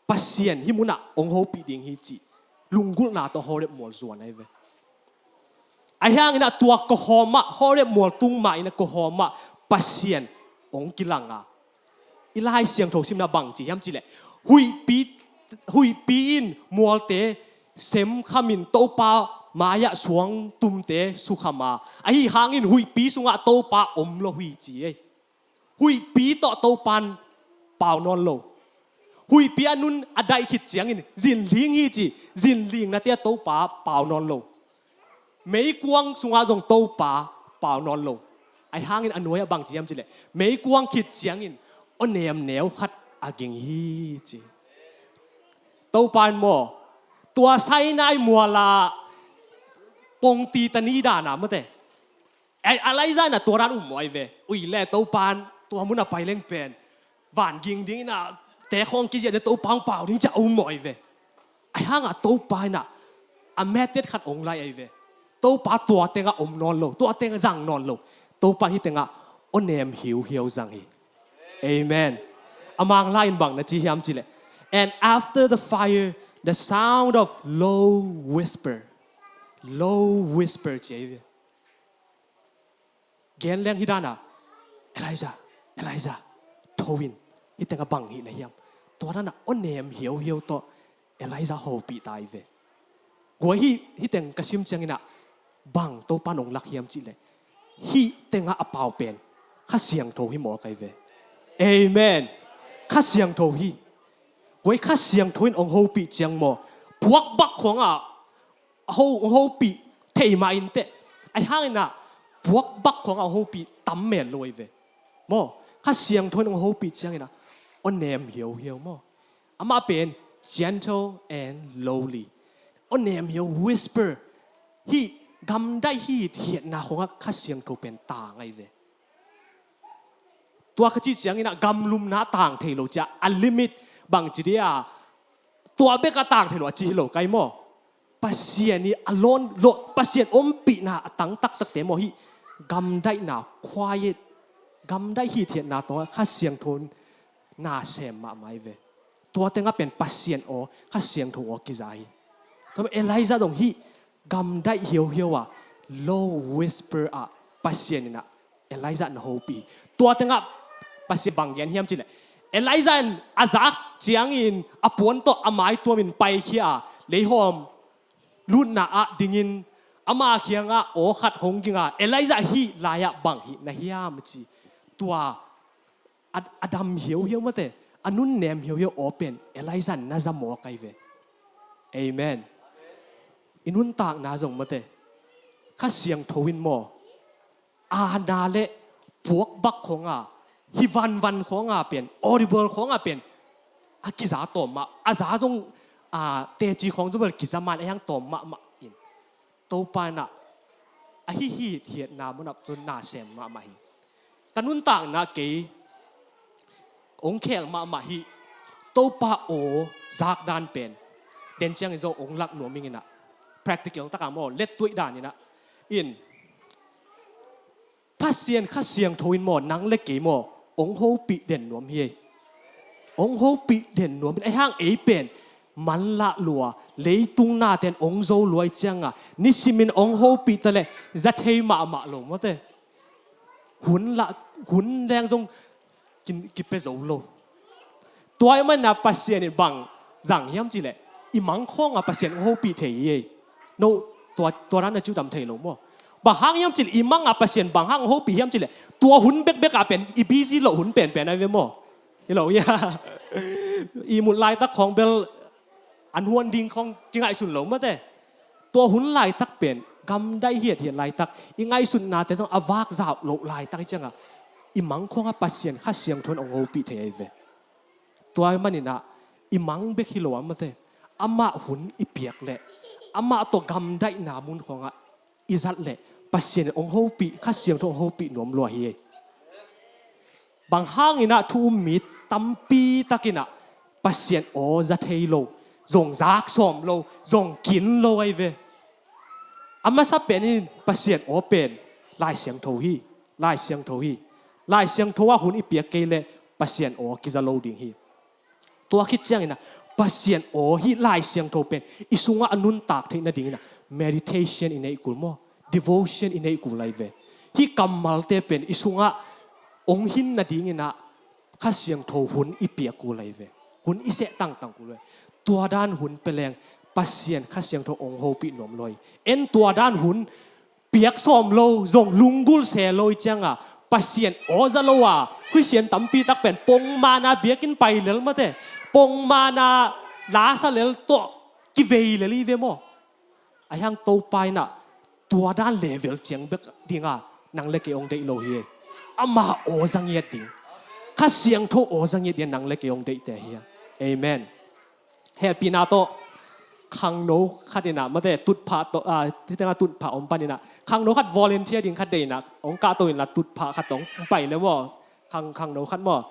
Pasian hih munah hong hopih ding hi cih lunggulhna tawh Horeb mual zuan ahi ve. Ahi hanginah tua kawhawmah, Horeb mual tung mahinah kawhawmah Pasian hong kilanga. I Lai Siangtho simna bang ci hiam cihleh, huihpi, huihpi in mualte semkhamin Topa mai-ah suangtumte sukhama, ahi hangin huihpi sungah Topa om lo hi ci ei. Huihpi tawh Topan pau nawn lo. Huihpi a nun a daih khit ciangin zinling hi ci, zinlingnate a Topa pau nawn lo. Meikuang sungah zong Topa pau nawn lo. Ahi hangin a nuai-ah bang ci hiam cihleh, meikuang khit ciangin aw nemneu khat a ging hi ci. Topa in maw, tua Sinai mualah pongti tani dana mate. Ei, Elijah in a tua dan um mawh ahi ve. Ui le Topa in tua mun a pai leng pen vangik dingin a tekhawng kiziahte Topa hong pau ding ci a um mawh ahi ve. Ahi hangah Topa in a, a method khat hong laih ahi ve. Topa tua tengah om nawn lo, tua tengah zang nawn lo. Topa in hih tengah aw nem hiuhiau zang hi. Amen. A Manglai in bang na ci hiam cihleh, "And after the fire, the sound of low whisper." Low whisper ci ahi ve. Gen leng hih dana, "Elijah, Elijah, tho in, hih tengah bang hih na hiam?" Tua dana aw nem hiauhiau tawh Elijah hopih ta ahi ve. Guai hih, hih teng ka sim cianginah bang Topa in hong lak hiam cihleh, hih tengah a pau pen Kha Siangtho hi mawk ahi ve. Amen. Kha Siangtho hi. Guai Kha Siangtho in hong hopih ciang maw, puakbak khuangah a ho, hong hopih thei mah inteh. Ahi hanginah puakbak khuangah hong hopih tam men lo ahi ve. Maw, Kha Siangtho in hong hopih cianginah aw nem hiauhiau maw. Amah pen gentle and lowly. Aw nem hiau, whisper. Hih gamdaih hithiatna khuangah Kha Siangtho pen tang ahi ve. Tua ka cih cianginah gamlumna tang thei lo cia, a limit bang ci dia, tua bek a tang thei lo a ci hi lo kai maw. Pasian i a lawn lo, Pasian ompihna a tang taktakte maw, hih gamdaihna, quiet, gamdaih hithiatna tawh Kha Siangtho in na sem mahmah ahi ve. Tua tengah pen Pasian aw, Kha Siangtho aw kiza hi. Tua Elijah dong hih gamdaih hiauhiau a, low whisper ah Pasian in ah Elijah na hopih hi. Tua tengah Pasian bang gen hiam cih leh, Elijah in a zak ciangin a puan tawh a mai tuamin paikhia a, leihawm lutna ah dingin ama kiangah aw khat hong ging a, Elijah, hih lai-ah bang hih na hiam, ci. Tua a, a dam hiauhiau mate, a nunnem hiauhiau aw pen Elijah in na za mawk ahi ve. Amen. I nuntakna zong mate, Kha Siangtho in maw, aana le puakbak khawng a, hi vanvan khawng a pen, audible khawng a pen a kiza tawm mah, a za zong, a, teci khawng zong bel kiza man, a hiang tawm mahmah in, Topa in ah a hihit hiatna mun ah tun na sem mahmah hi. Ka nuntakna kei hong khel mahmah hi. Topa aw zakdan pen den ciangin zong hong lak nuam ing in ah, practical tak a maw, lettuaih dan in ah, in Pasian Kha Siangtho in maw, nang le kei maw, hong hopih den nuam hi. Hong hopih den nuam hi. A hiang ei pen manlah lua, leitung nate'n hong zo lua i ciang a, nisimin hong hopih ta leh za thei mahmah lo mate. Hun lah, hun leng zong ki, kipia zo lo. Tua ahih manin ah Pasian in bang zang hiam cih leh, i mang khawng a Pasian hong hopih thei hi ei. No, tua, tua dan na ci uh tam thei lo maw. Bang hang hiam cih leh, i mang a Pasian bang hang hong hopih hiam cih leh, tua hun bekbek a pen i busy loh hun penpen ahi ve maw. Hi lo hia. I mut laitak khawng bel an huan ding khawng kingaihsun lo mate. Tua hun laitak pen gamdaih hiathiat laitak, i ngaihsutnate zong a vak zau loh laitak hi ciang a, i mang khawng a Pasian Kha Siangtho in hong hopih thei ahi ve. Tua ahih manin ah i mang bek hi lo a mate, amah hun i piak leh, amah tawh gamdaihna mun khawng ah i zat leh, Pasian in hong hopih, Kha Siangtho hong hopih nuam lua hi. Bang hangin ah thu um mi tampi tak in ah Pasian aw za thei lo, zong zak sawm lo, zong kin lo ahi ve. A masa pen in Pasian aw pen Lai Siangtho hi, Lai Siangtho hi. Lai Siangtho ah hun i piak kei leh Pasian aw kiza lo ding hi. Tua khit ciangin ah Pasian aw hih Lai Siangtho pen i sungah a nuntak theih nadingin ah meditation i neih kul maw, devotion i neih kul ahi ve. Hih kammalte pen i sungah hong hin nadingin ah Kha Siangtho hun i piak kul ahi ve. Hun i seh tangtang kul ahi ve. Tua dan hun pia leng Pasian Kha Siangtho hong hopih nuam lua hi. En tua dan hun piak sawm lo, zong lunggulh se lo i ciang a, Pasian aw za lo a Khristian tampi tak pen pongman a biakinn pai lel mate, pongman a la sa lel tawh kivei lel hi ve maw. A hiang Topa in ah tua dan level ciang bek ding a nang le kei hong deih lo hi. Ama aw za ngiat ding, Kha Siangtho aw za ngiat ding a nang le kei hong deihte hi. Amen. Hehpihna tawh khangno khat in ah mate, tutphah tawh, ah, hih tengah tutphah om pan in ah, khangno khat volunteer ding khat deih in ah, hong kahto in la, tutphah khat hong pai le maw. Khang, khangno khat maw.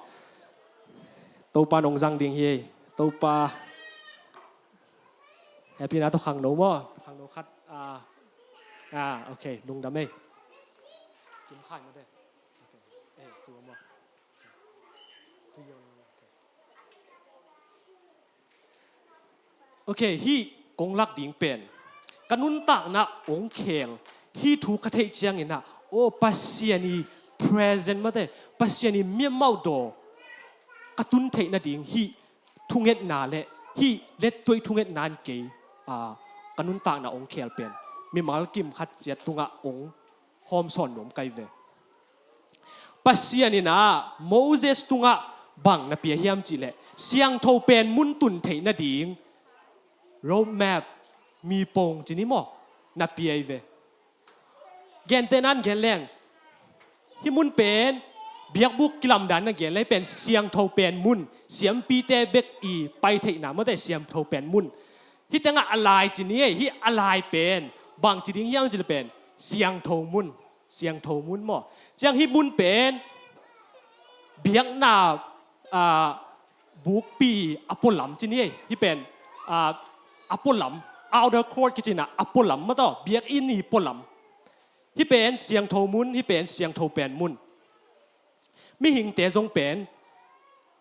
Topa in hong zang ding hi. Topa. Hehpihna tawh khangno maw. Khangno khat, ah, ah, okay, lungdam ei. Kim khai mate. Okay. Eh, tu maw. Tu yong. Okay. Ok, hih kong lak ding pen ka nuntakna hong khel, hih thu ka theih ciangin ah, aw, Pasian i present mate, Pasian i miamauh daw ka tun theih nading hih thungetna le hih lettuaih thungetna in kei, ah, ka nuntakna hong khel pen mimal kim khat ciat tungah hong hawmsawn nuam ka hi ve. Pasian in ah Moses tungah bang na pia hiam cih leh, siangtho pen mun tun theih nading road map, mipong ci ni maw, na pia hi ve. Gentehna in gen leng, hih mun pen biakbuk kilamdan na gen leng, hih pen siangtho pen mun, siampite bek i pai theihna mate, siangtho pen mun. Hih tengah a lai ci ni ei, hih a lai pen bang ci ding hiam cih leh pen siangtho mun, siangtho mun maw. Ciang hih mun pen biakna, ah, bukpi a pualam ci ni ei, hih pen, ah, a pualam, outer court kici in ah, a pualam mate, biakinn i pualam. Hih pen siangtho mun, hih pen siangtho pen mun. Mihingte zong pen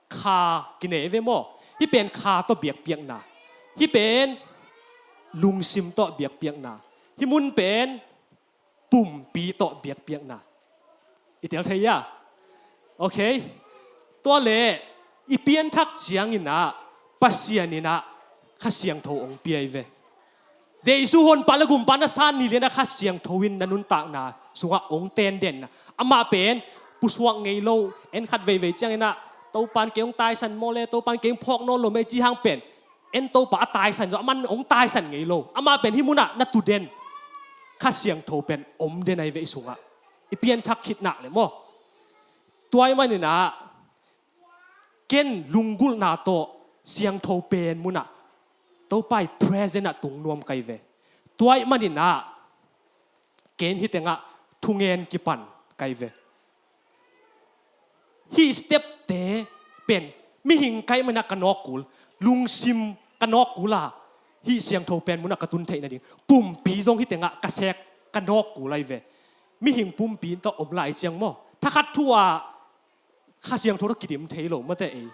kha kinei ve maw. Hih pen kha tawh biakpiakna. Hih pen lungsim tawh biakpiakna. Hih mun pen pumpi tawh biakpiakna. I tel thei hia? Ok. Tua leh i pianthak ciangin ah Pasian in ah Kha Siangtho hong pia hi ve. Jesu honpa le gumpa na san ni lian ah Kha Siangtho in na nuntakna sungah hong tenden ah, amah pen pusuak ngei lo, en khat veivei ciangin ah Topan kei hong taisan maw le, Topan kei hong phawk nawn lo mei ci hang pen en Topa a taisan zaw, aman hong taisan ngei lo. Amah pen hih munah na tuden Kha Siangtho pen om den ahi ve i sungah. I pianthak khit nak le maw. Tua ahih manin ah ken lunggulhna tawh siangtho pen munah Topa i present ah tung nuam ka hi ve. Tua ahih manin ah ken hih tengah thungen kipan ka hi ve. Hih step te pen mihing ka hih manin ah ka nawk kul, lungsim ka nawk kul a, hih siangtho pen munah ka tun theih nading pumpi zong hih tengah ka sek ka nawk kul ahi ve. Mihing pumpi tawh om lai ciang maw, thakhat thu ah Kha Siangtho tawh kidim thei lo mate ei.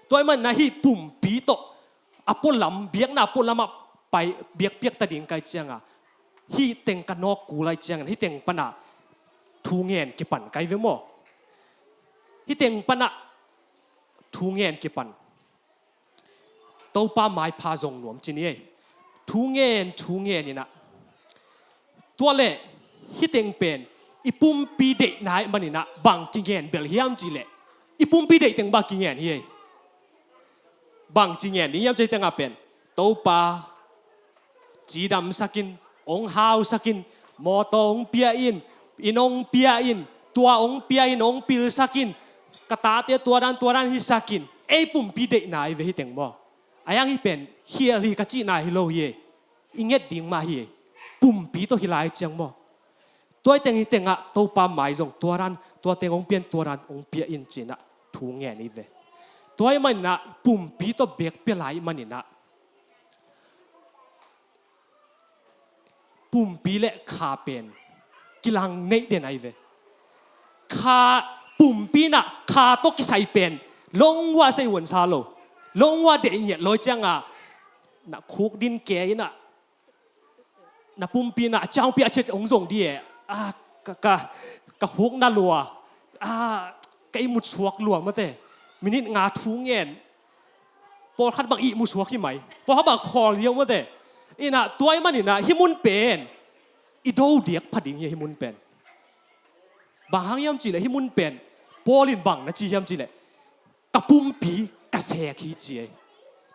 Tua ahih manin ah hih pumpi tawh a pualam, biakna pualam ah pai biakpiak ta ding ka hih ciang a, hih teng ka nawk kul lai ciangin hih teng pan ah thungen kipan ka hi ve maw. Hih teng pan ah thungen kipan. Topa maipha zong nuam ci ni ei. Thungen, thungen in ah. Tua leh hih teng pen i pumpi deihna ahih manin ah bang kingen bel hiam cih leh, i pumpi deih teng bang kingen hi ei. Bang ci ngen ding hiam cih tengah pen, Topa cidamsak in, hong hausak in, mawtaw hong pia in, inn hong pia in, tua hong pia in, hong pilsak in, ka tate tua dan tua dan hisak in. Ei pumpi deihna hi ve hih teng maw. A hiang hih pen khial hi ka cihna hi lo hi ei. I nget ding mah hi ei. Pumpi tawh hi lai ciang maw. Tua hih teng hih tengah Topa mai zong tua dan, tua teng hong pia in, tua dan hong pia in ci-in ah thungen hi ve. Tua ahih manin ah pumpi tawh biakpiak lai ahih manin ah pumpi le kha pen kilang neih den ahi ve. Kha, pumpi in ah kha tawh kisai pen lungua sei huan sa lo, lungua deih ngiat lo ciang a, na khuk din ke in ah na pumpi in ah a ciangpi a ciat hong zong di e. A, ka, ka, ka khuk na lua, a, ka ihmut suak lua mate. Minit nga thungen, pawlkhat bang ihmut suak hi mai, pawlkhat bang khawl ziau mate. In ah tua ahih manin ah hih mun pen i do diak pha ding hi hih mun pen. Bang hang hiam cih leh hih mun pen Paul in bang na ci hiam cih leh, ka pumpi ka sek hi ci ei.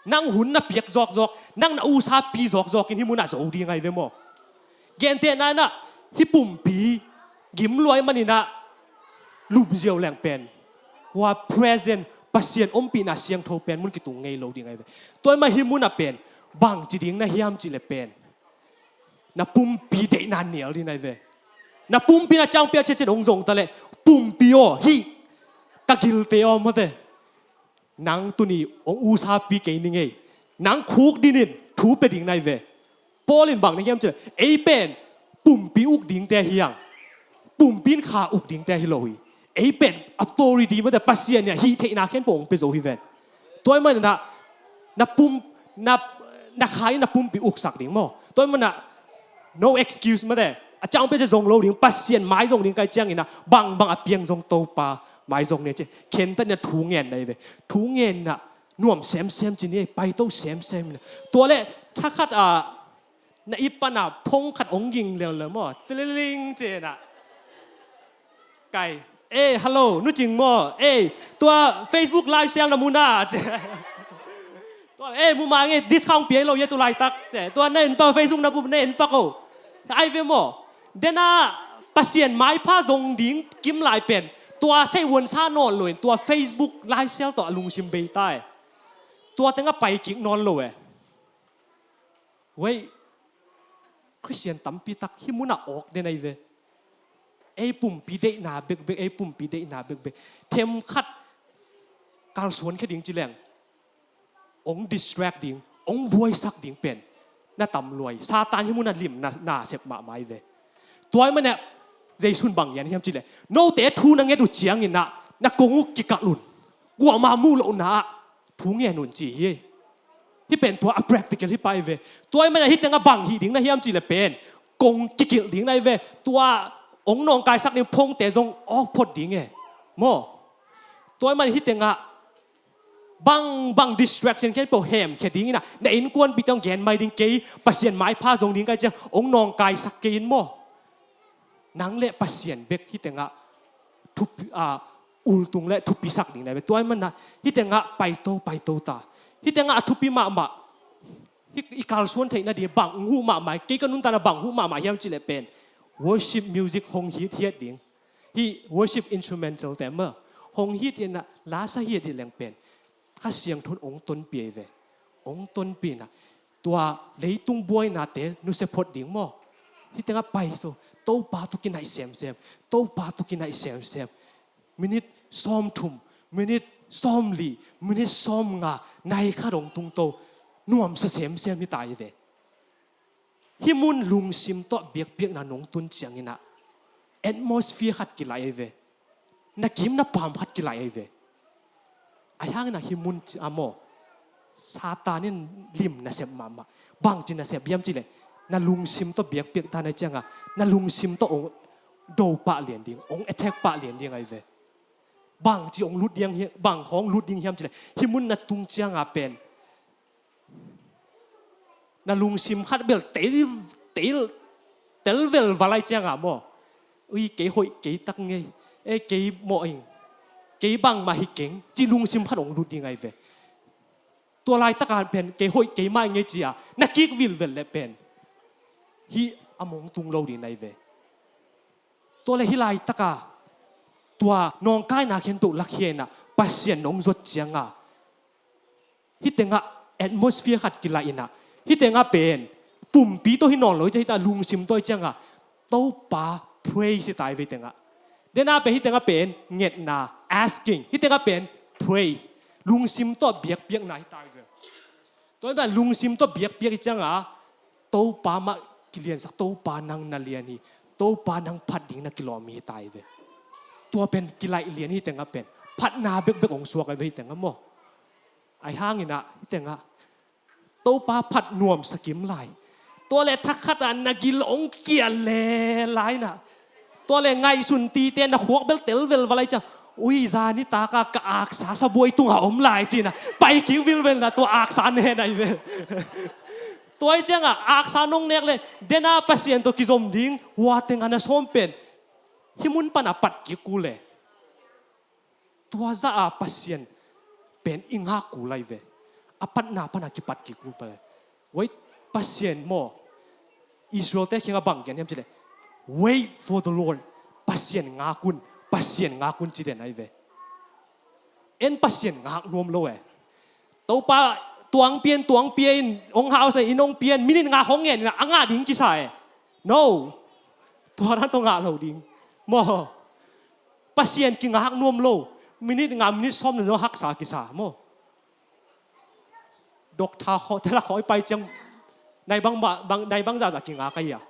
Nang hun na piak zawkzawk, nang na usapi zawkzawk in hih mun ah zo ding ahi ve maw. Gentehna in ah hih pumpi gim lua ahih manin ah lum ziau leng pen, hua present, Pasian ompihna siangtho pen mun kitung ngei lo ding ahi ve. Tua ahih mah hih mun ah pen bang ci ding na hiam cih leh pen, na pumpi deihna nial ding ahi ve. Na pumpi in a ciangpi a ciat ciat hong zong ta leh, pumpi aw, hih ka gilte aw mate, nang tuni hong usapi kei ning ei. Nang khuk din in thu pia ding na hi ve. Paul in bang na hiam cih leh, ei pen pumpi uk dingte hi hang, pumpi in kha uk dingte hi lo hi. Ei pen authority mate, Pasian in ah hih theihna khempeuh hong pia zo hi ven. Tua ahih manin ah na pum, na, na kha in na pumpi uksak ding maw. Tua ahih manin ah no excuse mate. A ciangpi a ciat zong lo ding, Pasian mai zong ding ka hih ciangin ah bangbang a piang zong Topa mai zong ni ci. Khentat in ah thu ngen na hi ve. Thu ngen in ah nuam semsem ci ni, paito semsem in ah. Tua leh thakhat ah na i pan ah phone khat hong ging leuleu maw, tililing ci in ah. Kai, eh, hello, Nu Cing maw, eh, tua Facebook live sale na mu na ci. Tua, eh, mu mang e, discount pia lo ye tu laitak ci. Tua na en pak, Facebook na bu na en pak o. Ai ve maw. Dena Pasian maipha zong ding kim lai pen, tua sei huan sa nawn lo in, tua Facebook live sale tawh a lungsim bei ta e. Tua teng a pai kik nawn lo e. Wei, Khristian tampi tak hih mun ah awk den ahi ve. Ei pumpi deihna bekbek, ei pumpi deihna bekbek. Themkhat kalsuan khe ding ci leng, hong distract ding, hong buaisak ding pen na tam luai. Satan hih mun ah lim na, na sep mahmah ahi ve. Tua ahih manin ah Jesu in bang gen hiam cih leh, note thu na nget uh ciangin ah na kong uh kikalh un. Kuamah muh lohna ah thu ngen un ci hi. Hih pen tua a practical hi pah hi ve. Tua ahih manin ah hih teng ah bang hih ding na hiam cih leh pen, kong kikilh ding na hi ve. Tua hong nawngkaisak ding phongte zong awk phot ding e. Maw? Tua ahih man hih tengah bang bang distraction khempeuh hemkhia ding in ah, na innkuanpihte hong gen mai ding, kei Pasian maipha zong ding ka hih ciang hong nawngkaisak kei in maw. Nang le Pasian bek hih tengah thupi, ah, ultung le thupisak ding na hi ve. Tua ahih man ah hih tengah paito, paito ta. Hih tengah a thupi mahmah, hih i kalsuan theih nading bang hong huh mahmah, kei ka nuntakna bang hong huh mahmah hiam cih leh pen worship music hong hithiat ding. Hih worship instrumental te mah hong hithiat in ah, la sa hithiat leng pen Kha Siangtho in hong tonpih hi ve. Hong tonpih in ah tua leitung buainate nusia phot ding maw. Hih tengah pai so, Topa tawh kinaih semsem, Topa tawh kinaih semsem. Minit sawmthum, minit sawmli, minit sawmnga, nai khat hong tungto, nuamsa semsem hi ta hi ve. Hih mun lungsim tawh biakpiakna nong tun ciangin ah atmosphere khat kilaih ahi ve. Na kim na paam khat kilaih ahi ve. Ahi hangin ah hih mun ci a maw, Satan in lim nasep mahmah. Bangci nasep hiam cih leh, na lungsim tawh biakpiak ta na hih ciangah, na lungsim tawh hong do pah lian ding, hong attack pah lian ding ahi ve. Bangci hong lut ding hi-, bang hong lut ding hiam cih leh, hih mun na tung ciangah pen na lungsim khat bel tel, tel, tel velval lai ciangah maw, ui, kei hoih kei tak ngei, e, kei mawh ing, kei bangmah hi keng, ci lungsim khat hong lut ding ahi ve. Tua laitakah pen kei hoih kei mah ngei ci a na kik vilvel leh pen hih a mong tung lo ding na hi ve. Tua leh hih laitakah tua nawngkaina khempeuh lakhia in ah Pasian nong zot ciangah, hih tengah atmosphere khat kilaih in ah, hih tengah pen pumpi tawh hi nawn lo hi ciah, hih tengah lungsim tawh hi ciangah Topa praise hi ta hi ve hih tengah. Dena pen hih tengah pen ngetna, asking, hih tengah pen praise, lungsim tawh biakpiakna hi ta hi ve. Tua hi pen lungsim tawh biakpiak hi ciangah Topa mah kiliansak, Topa nang na lian hi, Topa nang phat ding na kilawm hi ta hi ve. Tua pen kilaih lian hih tengah pen phatna bekbek hong suak ahi ve hih tengah maw. Ahi hangin ah hih tengah Topa phat nuamsa kim lai. Tua leh thakhat ah na gil hong kial le lai in ah, tua leh ngaihsun tite na khuak bel tel velval lai ciang, ui, zani takah ka aksa sabuai tungah om lai ci in ah pai kik vilvel in ah tua aksa ne na hi ve. Tua hi ciangah aksa nong nek leh dena Pasian tawh kizom ding hua tengah na sawm pen hih mun pan a pat kik kul e. Tua zah a Pasian pen i ngak kul lai ve. A patna pan a kipat kik kul pah lai. Wait, Pasian maw, Israel-te kiangah bang gen hiam cih leh, wait for the Lord. Pasian ngak un, Pasian ngak un ci den ahi ve. En Pasian ngak nuam lo e. Topa tuang pia in, tuang pia in, hong hausa in, hong pia in, minit nga hong ngen in ah a ngah ding kisa e. No. Tua dan tawh ngah lo ding maw. Pasian kingak nuam lo. Minit nga, minit sawm na zong haksa kisa maw. Doctor khawh, tela khawh i pai ciang nai bang, bang, nai bang zahzah kingak ahi a.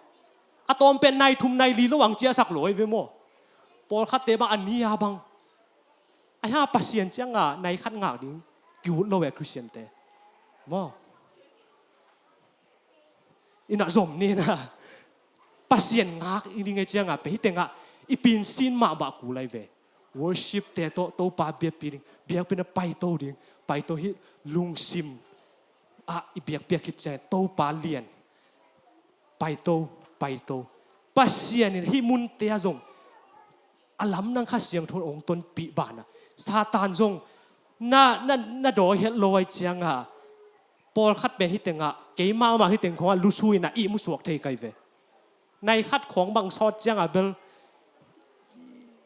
A tawm pen nai thum nai li lo ang ciahsak lo ahi ve maw. Pawlkhatte bang a ni a bang. Ahi hang Pasian ciangah nai khat ngak ding ki-ut lo e Christian-te maw. Ina zom ni na. Pasian ngak i ding e ciangah pen hih tengah i pinsin mahmah kul lai ve. Worship-te tawh Topa biakpi ding, biakpi na paito ding, paito hih lungsim ah i biakpiak khit ciangah Topa lian. Paito, paito. Pasian in hih munte ah zong a lamdang Kha Siangtho hong tonpih banah Satan zong na, na, na dawi het lo ahi ciangah, pawlkhat pen hih tengah, keimah mah hih teng khawngah lusu in ah ihmu suak thei ka hi ve. Nai khat khawng bang sawt ciangah bel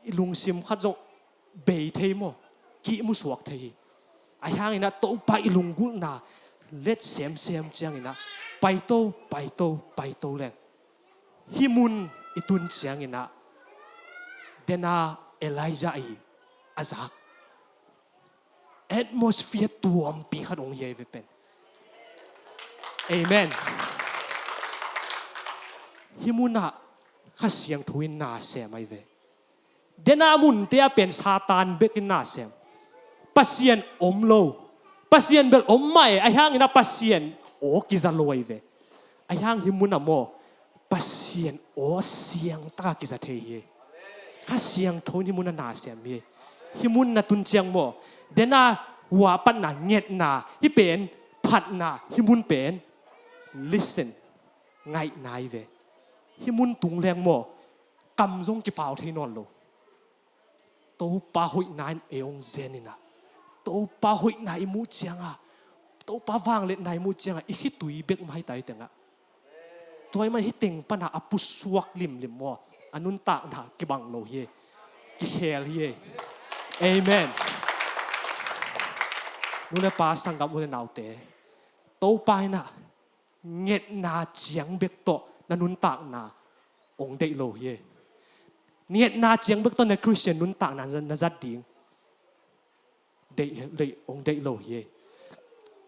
i lungsim khat zong bei thei maw, kihmu suak thei hi. Ahi hangin ah Topa i lunggulhna let semsem ciangin ah paito, paito, paito leng hih mun i tun ciangin ah dena Elijah i a zak atmosphere tuampi khat hong hi ahi ve pen. Amen. Hih munah Kha Siangtho in na sem ahi ve. Dena munte ah pen Satan bekin na sem. Pasian om lo. Pasian bel om mah e, ahi hangin ah Pasian aw kiza lo ahi ve. Ahi hang hih munah maw Pasian aw siangtaka kiza thei hi. Kha Siangtho in hih mun a na sem hi. Hih mun na tun ciang maw, dena hua patna ngetna hih pen, phatna hih mun pen, listen, ngaihna hi ve. Hih mun tung leng maw, kam zong kipau thei nawn lo. Topa hoihna in ei hong zen inah, Topa hoihna i muh cianga, Topa vangliatna i muh cianga i khitui bek mah hi ta hi tengah. Tua ahih man hih teng pana a pusuak limlim maw, a nuntakna kibang lo hi. Kikhel hi. Amen. Nu le pa, sanggam, u le naute, Topa inah ngetna ciang bek tawh na nuntakna hong deih lo hi. Ngetna ciang bek tawh na Christian nuntakna na zat ding deih, deih, hong deih lo hi.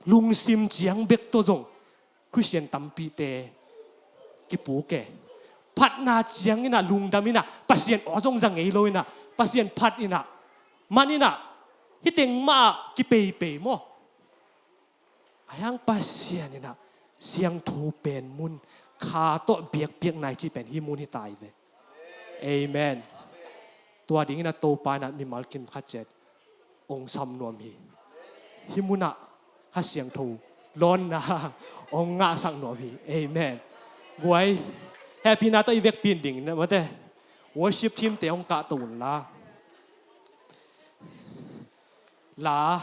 Lungsim ciang bek tawh zong Christian tampite kipuk e. Phatna ciang inah lungdam inah Pasian aw zong za ngei lo inah, Pasian phat inah, man inah, hih teng mah kipeipei maw. Ahi hang Pasian inah siangtho pen mun, kha tawh biakpiakna i cih pen hih mun hi ta hi ve. Amen. Tua ding inah Topa inah mimal kim khat ciat hong sam nuam hi. Hih munah Kha Siangtho lawnna hong ngahsak nuam hi. Amen. Guai, hehpihna tawh i vekpi ding inah, mate, worship team te hong kahto unla. La,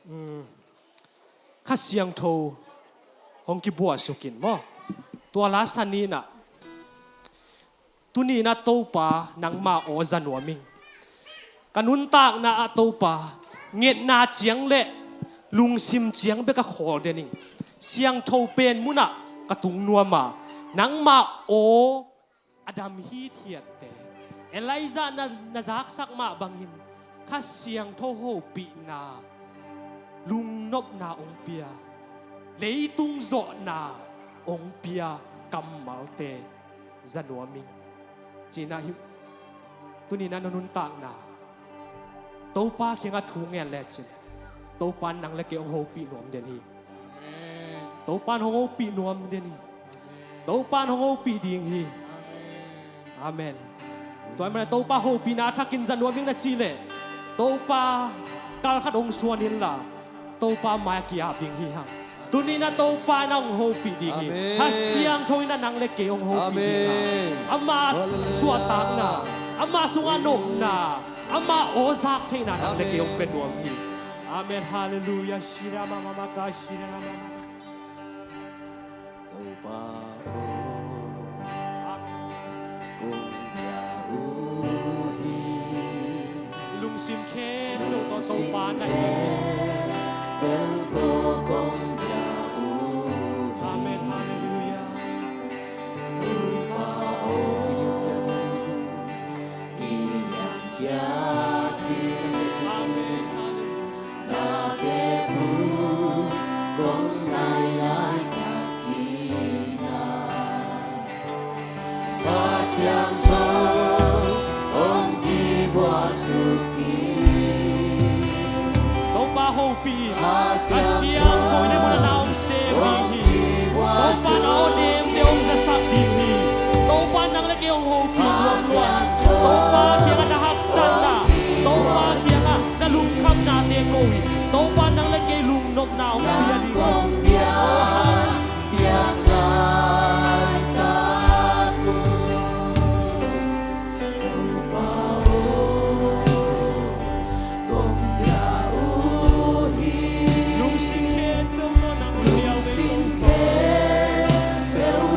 mm, Kha Siangtho hong kibuahsuk in maw. Tua la san inah, tuni inah Topa nangma aw za nuam ing. Ka nuntakna ah Topa, ngetna ciang le lungsim ciang bek a khawl den ing. Siangtho pen munah ka tung nuam a, nangma aw a dam hithiatte, Elijah na, na zaksak mah bangin Kha Siangtho hopihna, lungnopna hong pia, leitung zawhna hong pia kammalte za nuam ing. Ci inah hih, tuni inah na nuntakna Topa kiangah thu ngen lecin, Topa in nang le kei hong hopih nuam den hi. Amen. Topa in hong hopih nuam den hi. Amen. Topa in hong hopih ding hi. Amen. Amen. Tua ahih manin Topa hopihna a thakin za nuam ing na cih leh, Topa kal khat hong suan inla, Topa mai-ah ki-ap ding hi hang. Tuni inah Topa in hong hopih ding hi. Amen. Kha Siangtho inah nang le kei hong hopih ding hi. Amen. Ama, hallelujah, suahtakna, ama sungah nopna, ama aw zak theihna nang le kei hong pia nuam hi. Amen. Hallelujah. Shira mama maka, shira mama. Topa aw, kong bia uh hi. Lungsim khempeuh tawh Topa na hi. Khempeuh tawh kong bia uh hi. Amen. Hallelujah. Topa aw, kiliamkhiat in, kiliamkhiat in. Amen. Hallelujah. Na kep hun kong nai laitak in ah, Kha Siangtho hong kibuahsuk hi. Topa hopih. Kha Siangtho in hih munah na hong sem ding hi. Topa in na aw nemte hong zasak ding hi. Topa in nang le kei hong hopih nuam lua. Topa kiangah na haksatna, Topa kiangah na lungkhamnate ko in, Topa in nang le kei lungnopna hong pia ding hi. Lungsim khempeuh tawh nang hong pia uh hi.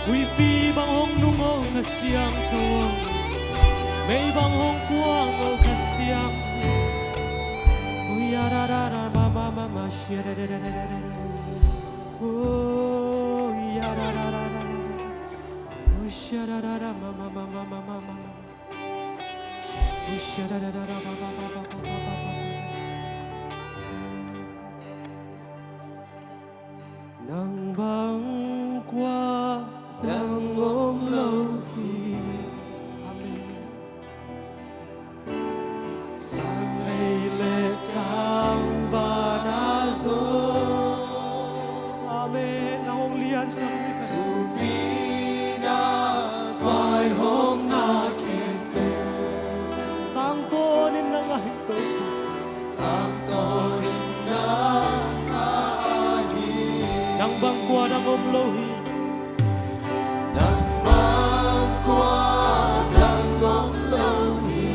Huipi bang hong nung o, ka siangtho. Mei bang hong kuang o, ka siangtho. Ui, ya, da, da, da, ma, ma, ma, ma, shia, da, da, da, da, da, da. Oh, ya, da, da, da, da, da. Oh, shia, da, da, da, ma, ma, ma. Nang bang kua dang om lo hi. Amen. Sang lei le thang van a zong. Amen. Nang hong liansak mi ka si. Thupina vaihawmna khempeuh. Tangtawnin nang ahi Topa. Tangtawnin nang ahi. Nang bang kua dang om lo hi. Nang bang kua dang om lo hi.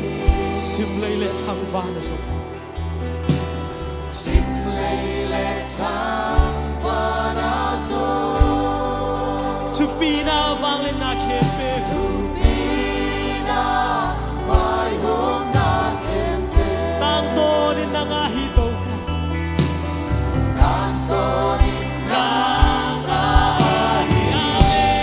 Sim lei le thang van a zong. Sim lei le thang van a zong. Thupina vangliatna khempeuh. Thupina vaihawmna khempeuh. Tangtawnin nang ahi Topa. Tangtawnin nang ahi. Amen.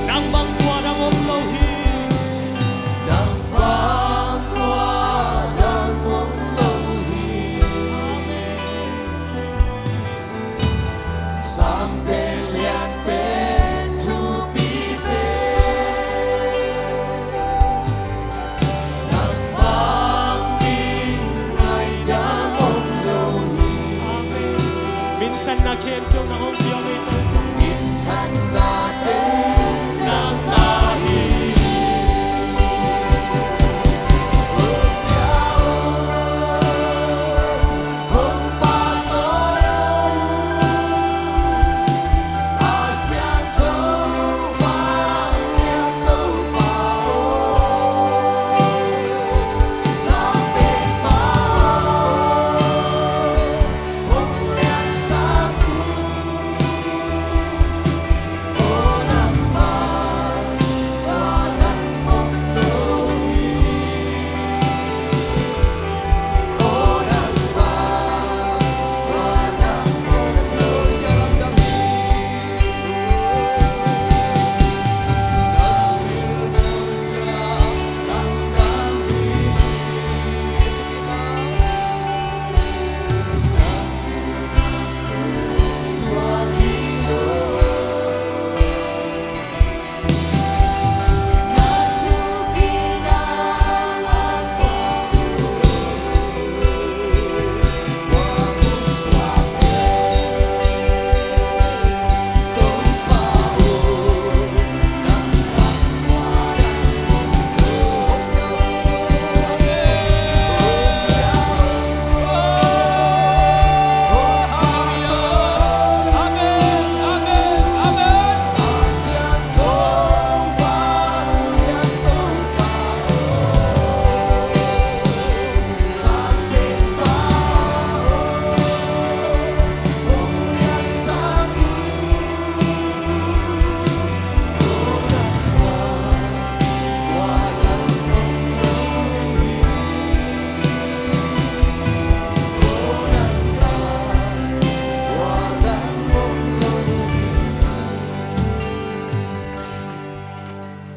Nang bang kua dang om lo hi. Nang bang kua dang om lo hi. Amen. Sang pen lian pen thupi pen. Nang bang min ngaihdan om lo hi. Amen. Minsanna khempeuh nang hong pia ve Topa. Minthanna te nang ahi.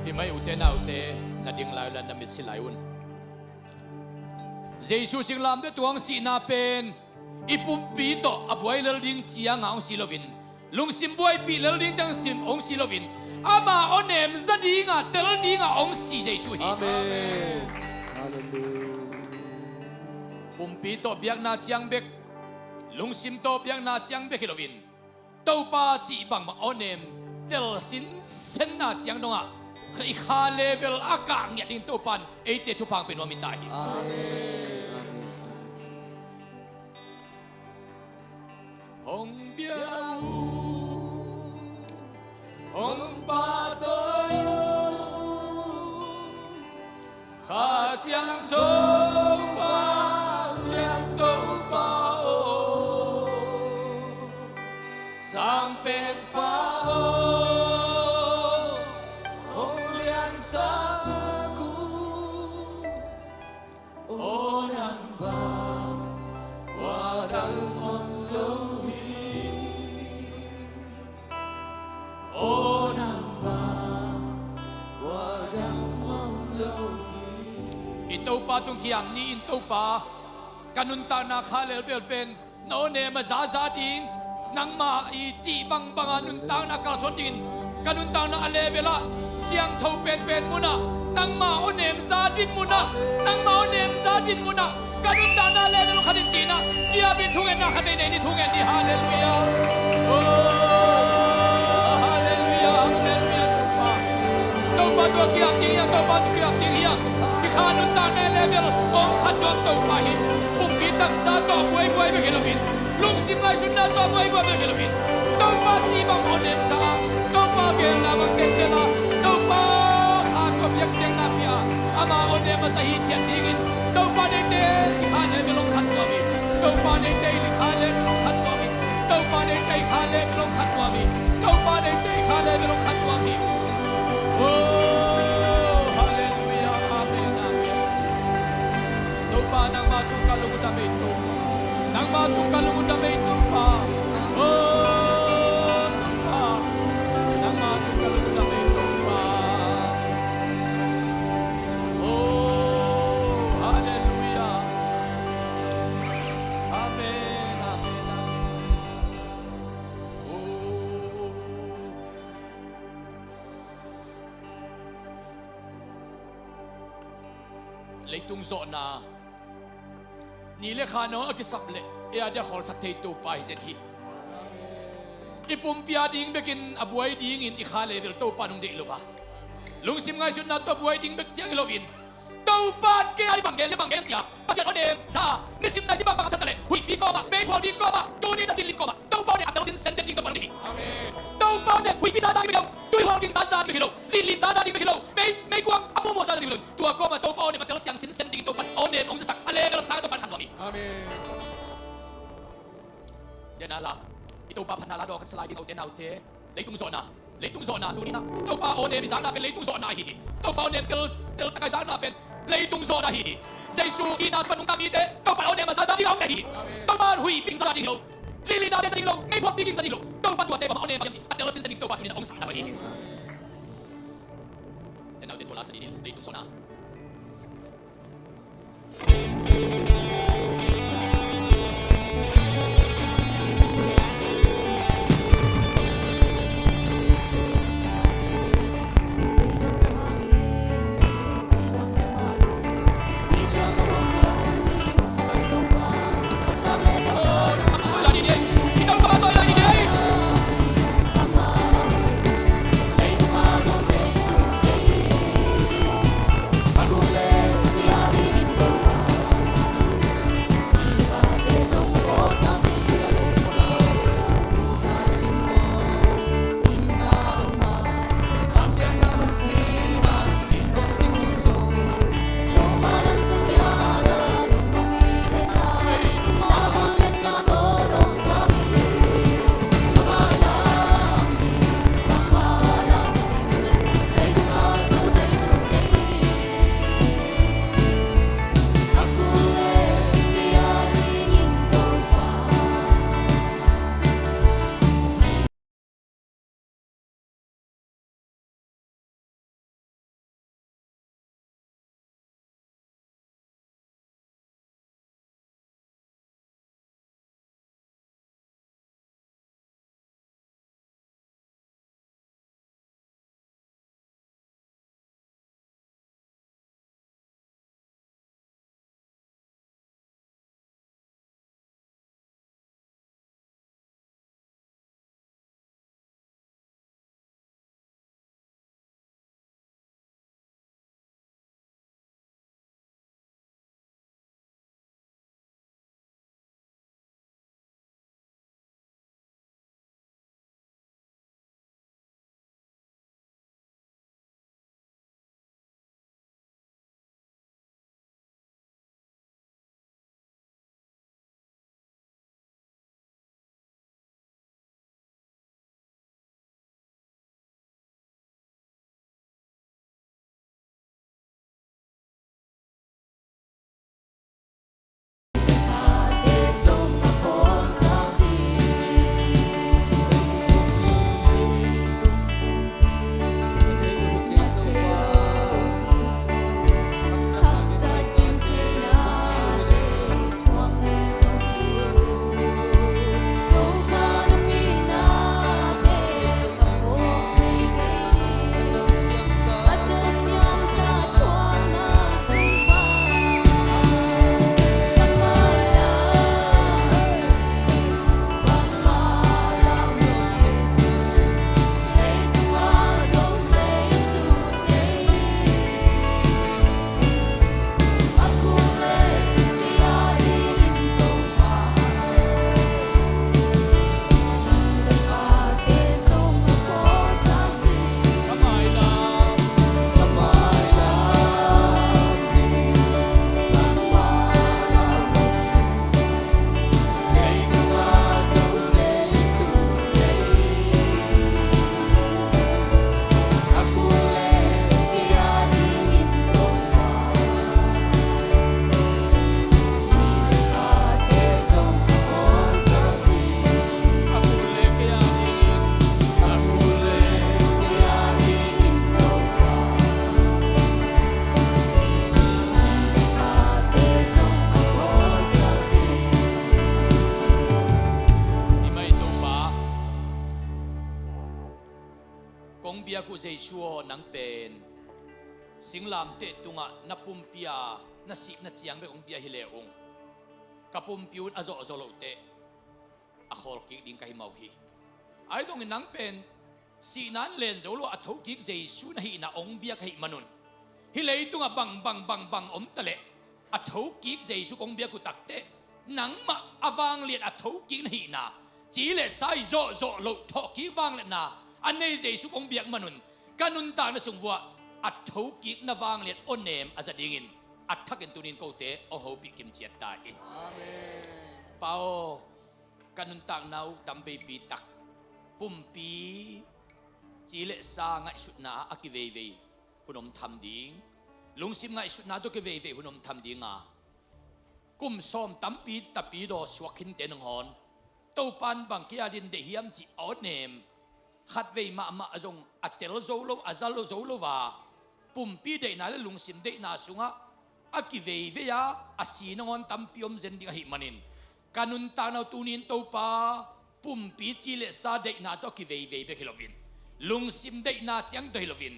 Himai ute naute, na ding lai un la na mit si lai un. Jesu singlamteh tungah sihna pen i pumpi tawh a buai lel ding cianga hong si loin, lungsim buaipih lel ding ciang sim hong si loin, ama awnem za dinga, tel dinga hong si Jesu hi. Amen. Halleluiah. Pumpi tawh biakna ciang bek, lungsim tawh biakna ciang bek hi loin, Topa cih bangmah awnem tel sinsenna ciang dongah i kha level a kah ngiat ding Topa in eite thupha hong pia nuam hi ta hi. Amen. Hong bia uh, hong pahtawi uh, Kha Siangtho Vanglian Topa aw, Sang Penpa aw, hong liansak uh. Aw nang bang, kua dang om lo hi. Aw nang bang, kua dang om lo hi. I Topa tung kiam ni in, Topa, ka nuntakna kha level pen na awnem a zaza ding, nangmah i cih bangbanga nuntakna kalsuan dingin ka nuntakna a level ah, siangtho penpen munah, nangmah awnem za din munah, nangmah awnem za din munah ka nuntakna level khat in cinah, kiapin thungetna khat nei nei ni, thungen ni. Halleluiah. Oh, halleluiah, halleluiah, Topa. Topa tua kiap ding hiang, Topa tua kiap ding hiang. I kha nuntakna level hong khat nuam Topa hi. Pumpi taksa tawh buaibuai bek hi loin, lungsim ngaihsutna tawh buaibuai bek hi loin, Topa cih bang awnem za a, Topa genna bang tenten a, Topa kha tawh biakpiakna pia a, ama awnem a za hi ciat dingin, Topa neite i kha level hong khat nuam hi. Topa neite i kha level hong khat nuam hi. Topa neite i kha level hong khat nuam hi. Topa neite i kha level hong khat nuam hi. Oh, halleluiah, amen, amen. Topa, nangmah tung ka lungdam ei Topa. Nangmah tung ka lungdam ei Topa. Oh, Topa. Nangmah tung ka lungdam ei Topa. Oh, halleluiah. Amen, amen, amen. Oh. Leitung zawhna ni le kha nong a kisap leh ei a dia khawlsak thei Topa hi zen hi. I pumpi a ding bekin a buai dingin i kha level Topa nong deih lo a, lungsim ngaihsutna tawh buai ding bek ciang hi loin, Topa kei a i bang gen le bang gen cia Pasian awnem za, nisim naisi bangbang a sa ta leh huihpi kawmah, meiphualpi kawmah, tuni na zinlin kawmah Topa awnem a tel sinsen den ding Topa nong deih hi. Amen. Topa awnem huihpi zaza ding bek hi lo, tuihual ding zaza ding bek hi lo, zinlin zaza ding bek hi lo, mei, meikuang a muhmuh zaza ding bek hi lo. Tua kawmah Topa awnem a tel siang sinsen ding Topa awnem hong zasak a level sang Topa in khat nuam hi. Amen. Dena la, i Topa phatna la dawng khat salai ding, ote naute. Leitung zawhna, leitung zawhna tuni na Topa awnem i zakna pen leitung zawhna ahi hi. Topa awnem tel, tel takai zakna pen leitung zawhna ahi hi. Jesu i na sa nungta mite Topa awnem a zaza ding a hong deih hi. Topa huihpi zaza ding hi lo, zinlin a zaza ding hi lo, meiphualpi zaza ding hi lo. Topa tuate bang awnem a tel sinsen ding Topa tuni na hong zakna ahi hi. Dena ute, tua la sa ding hi, leitung zawhna. Biak uh Jesu aw, nang pen singlamteh tungah na pumpi a na sihna ciang bek hong bia hi le ung, ka pumpi un a zawhzawh lohteh a khawlkik ding ka hi mawk hi. Ahi zongin nang pen sihna in len zo lo a thokik Jesu na hihna hong biak ahih manun, hih leitungah bang bang bang bang om taleh a thokik Jesu kong biak uh takteh, nangmah a vanglian a thokik na hihna, ci le sa i zawhzawh loh thawhkik vangliatna a nei Jesu kong biak manun, ka nuntakna sung vuah a thokik na vangliat awnem a za dingin a thakin tunin kote hong hopih kimciat ta in. Amen. Pa aw, ka nuntakna uh tamveipi tak pumpi ci le sa ngaihsutna a kiveivei hun om tham ding, lungsim ngaihsutna tawh kiveivei hun om tham ding a, kum sawm tampi tapidaw suak khinte nangawn Topan bang kia din deih hiam cih a awnem khatvei mahmah a zong a tel zo lo, a za lo zo lo a, pumpi deihna le lungsim deihna sungah a kiveivei a, a si nangawn tampi om zen ding ahih manin, ka nuntakna uh tunin Topa, pumpi ci le sa deihna tawh a kiveivei bek hi loin, lungsim deihna ciang tawh hi loin,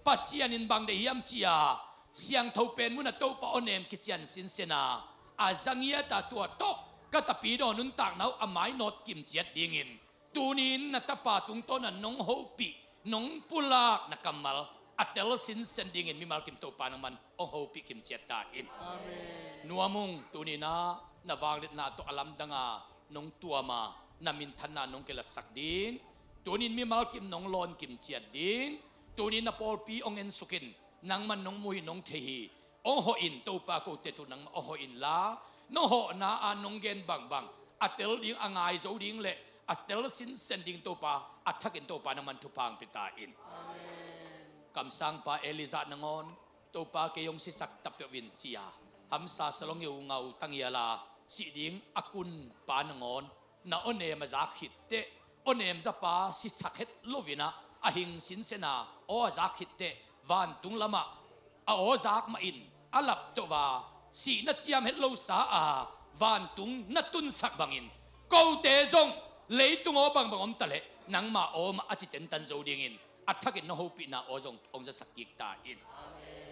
Pasian in bang deih hiam ci-a siangtho pen munah Topa awnem kician sinsen a, a za ngiat a, tua tawh ka tapidaw nuntakna uh a mainawt kimciat dingin, tunin na tapa tungtawna nong hopih, nong pulak na kammal a tel sinsen dingin mimal kim Topa nangman hong hopih kimciat ta in. Amen. Nuam ung, tuninah na vangliatna tawh a lamdanga nong tuama, na minthanna nong kilatsak ding, tunin mimal kim nong lawn kimciat ding, tunin na pawlpi hong ensuk in, nangman nong mu hi, nong thei hi. Hong hawh in Topa, kote tu nangmah hong hawh inla, nong hawhna a nong gen bangbang a tel ding, a ngai zo ding le a tel sinsen ding Topa, a thakin Topa nangman thupha hong pia ta in. Amen. Kamsangpa Elijah nangawn, Topa kei hong sisak ta peuh in ci-a hamsa salong i u ngau tangiala sih ding a kunpa nangawn, na awnem a zak khitteh, awnem zapa sisak het loinah a hing sinsen a aw a zak khitteh, vantung lamah a aw zak mahin a laptoh a, sihna ciam het losa a vantung na tunsak bangin, kote zong leitung aw bangbang om taleh nangma aw mah a ci tentan zo dingin, a thakin na hopihna aw zong hong zasak kik ta in.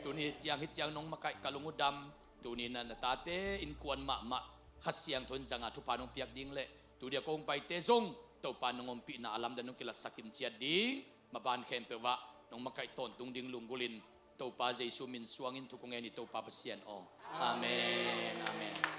Tuni ciang hih ciang nong makaih ka lung uh dam, tuninah na tate innkuan mahmah Kha Siangtho in zanga thupha nong piak ding le, tudia kong paite zong Topa nong ompihna a lamdang nong kilatsak kimciat ding, maban khempeuh ah nong makaih tawntung ding lunggulhin Topa Jesu min suangin thu kong ngen hi, Topa Pasian aw. Amen. Amen.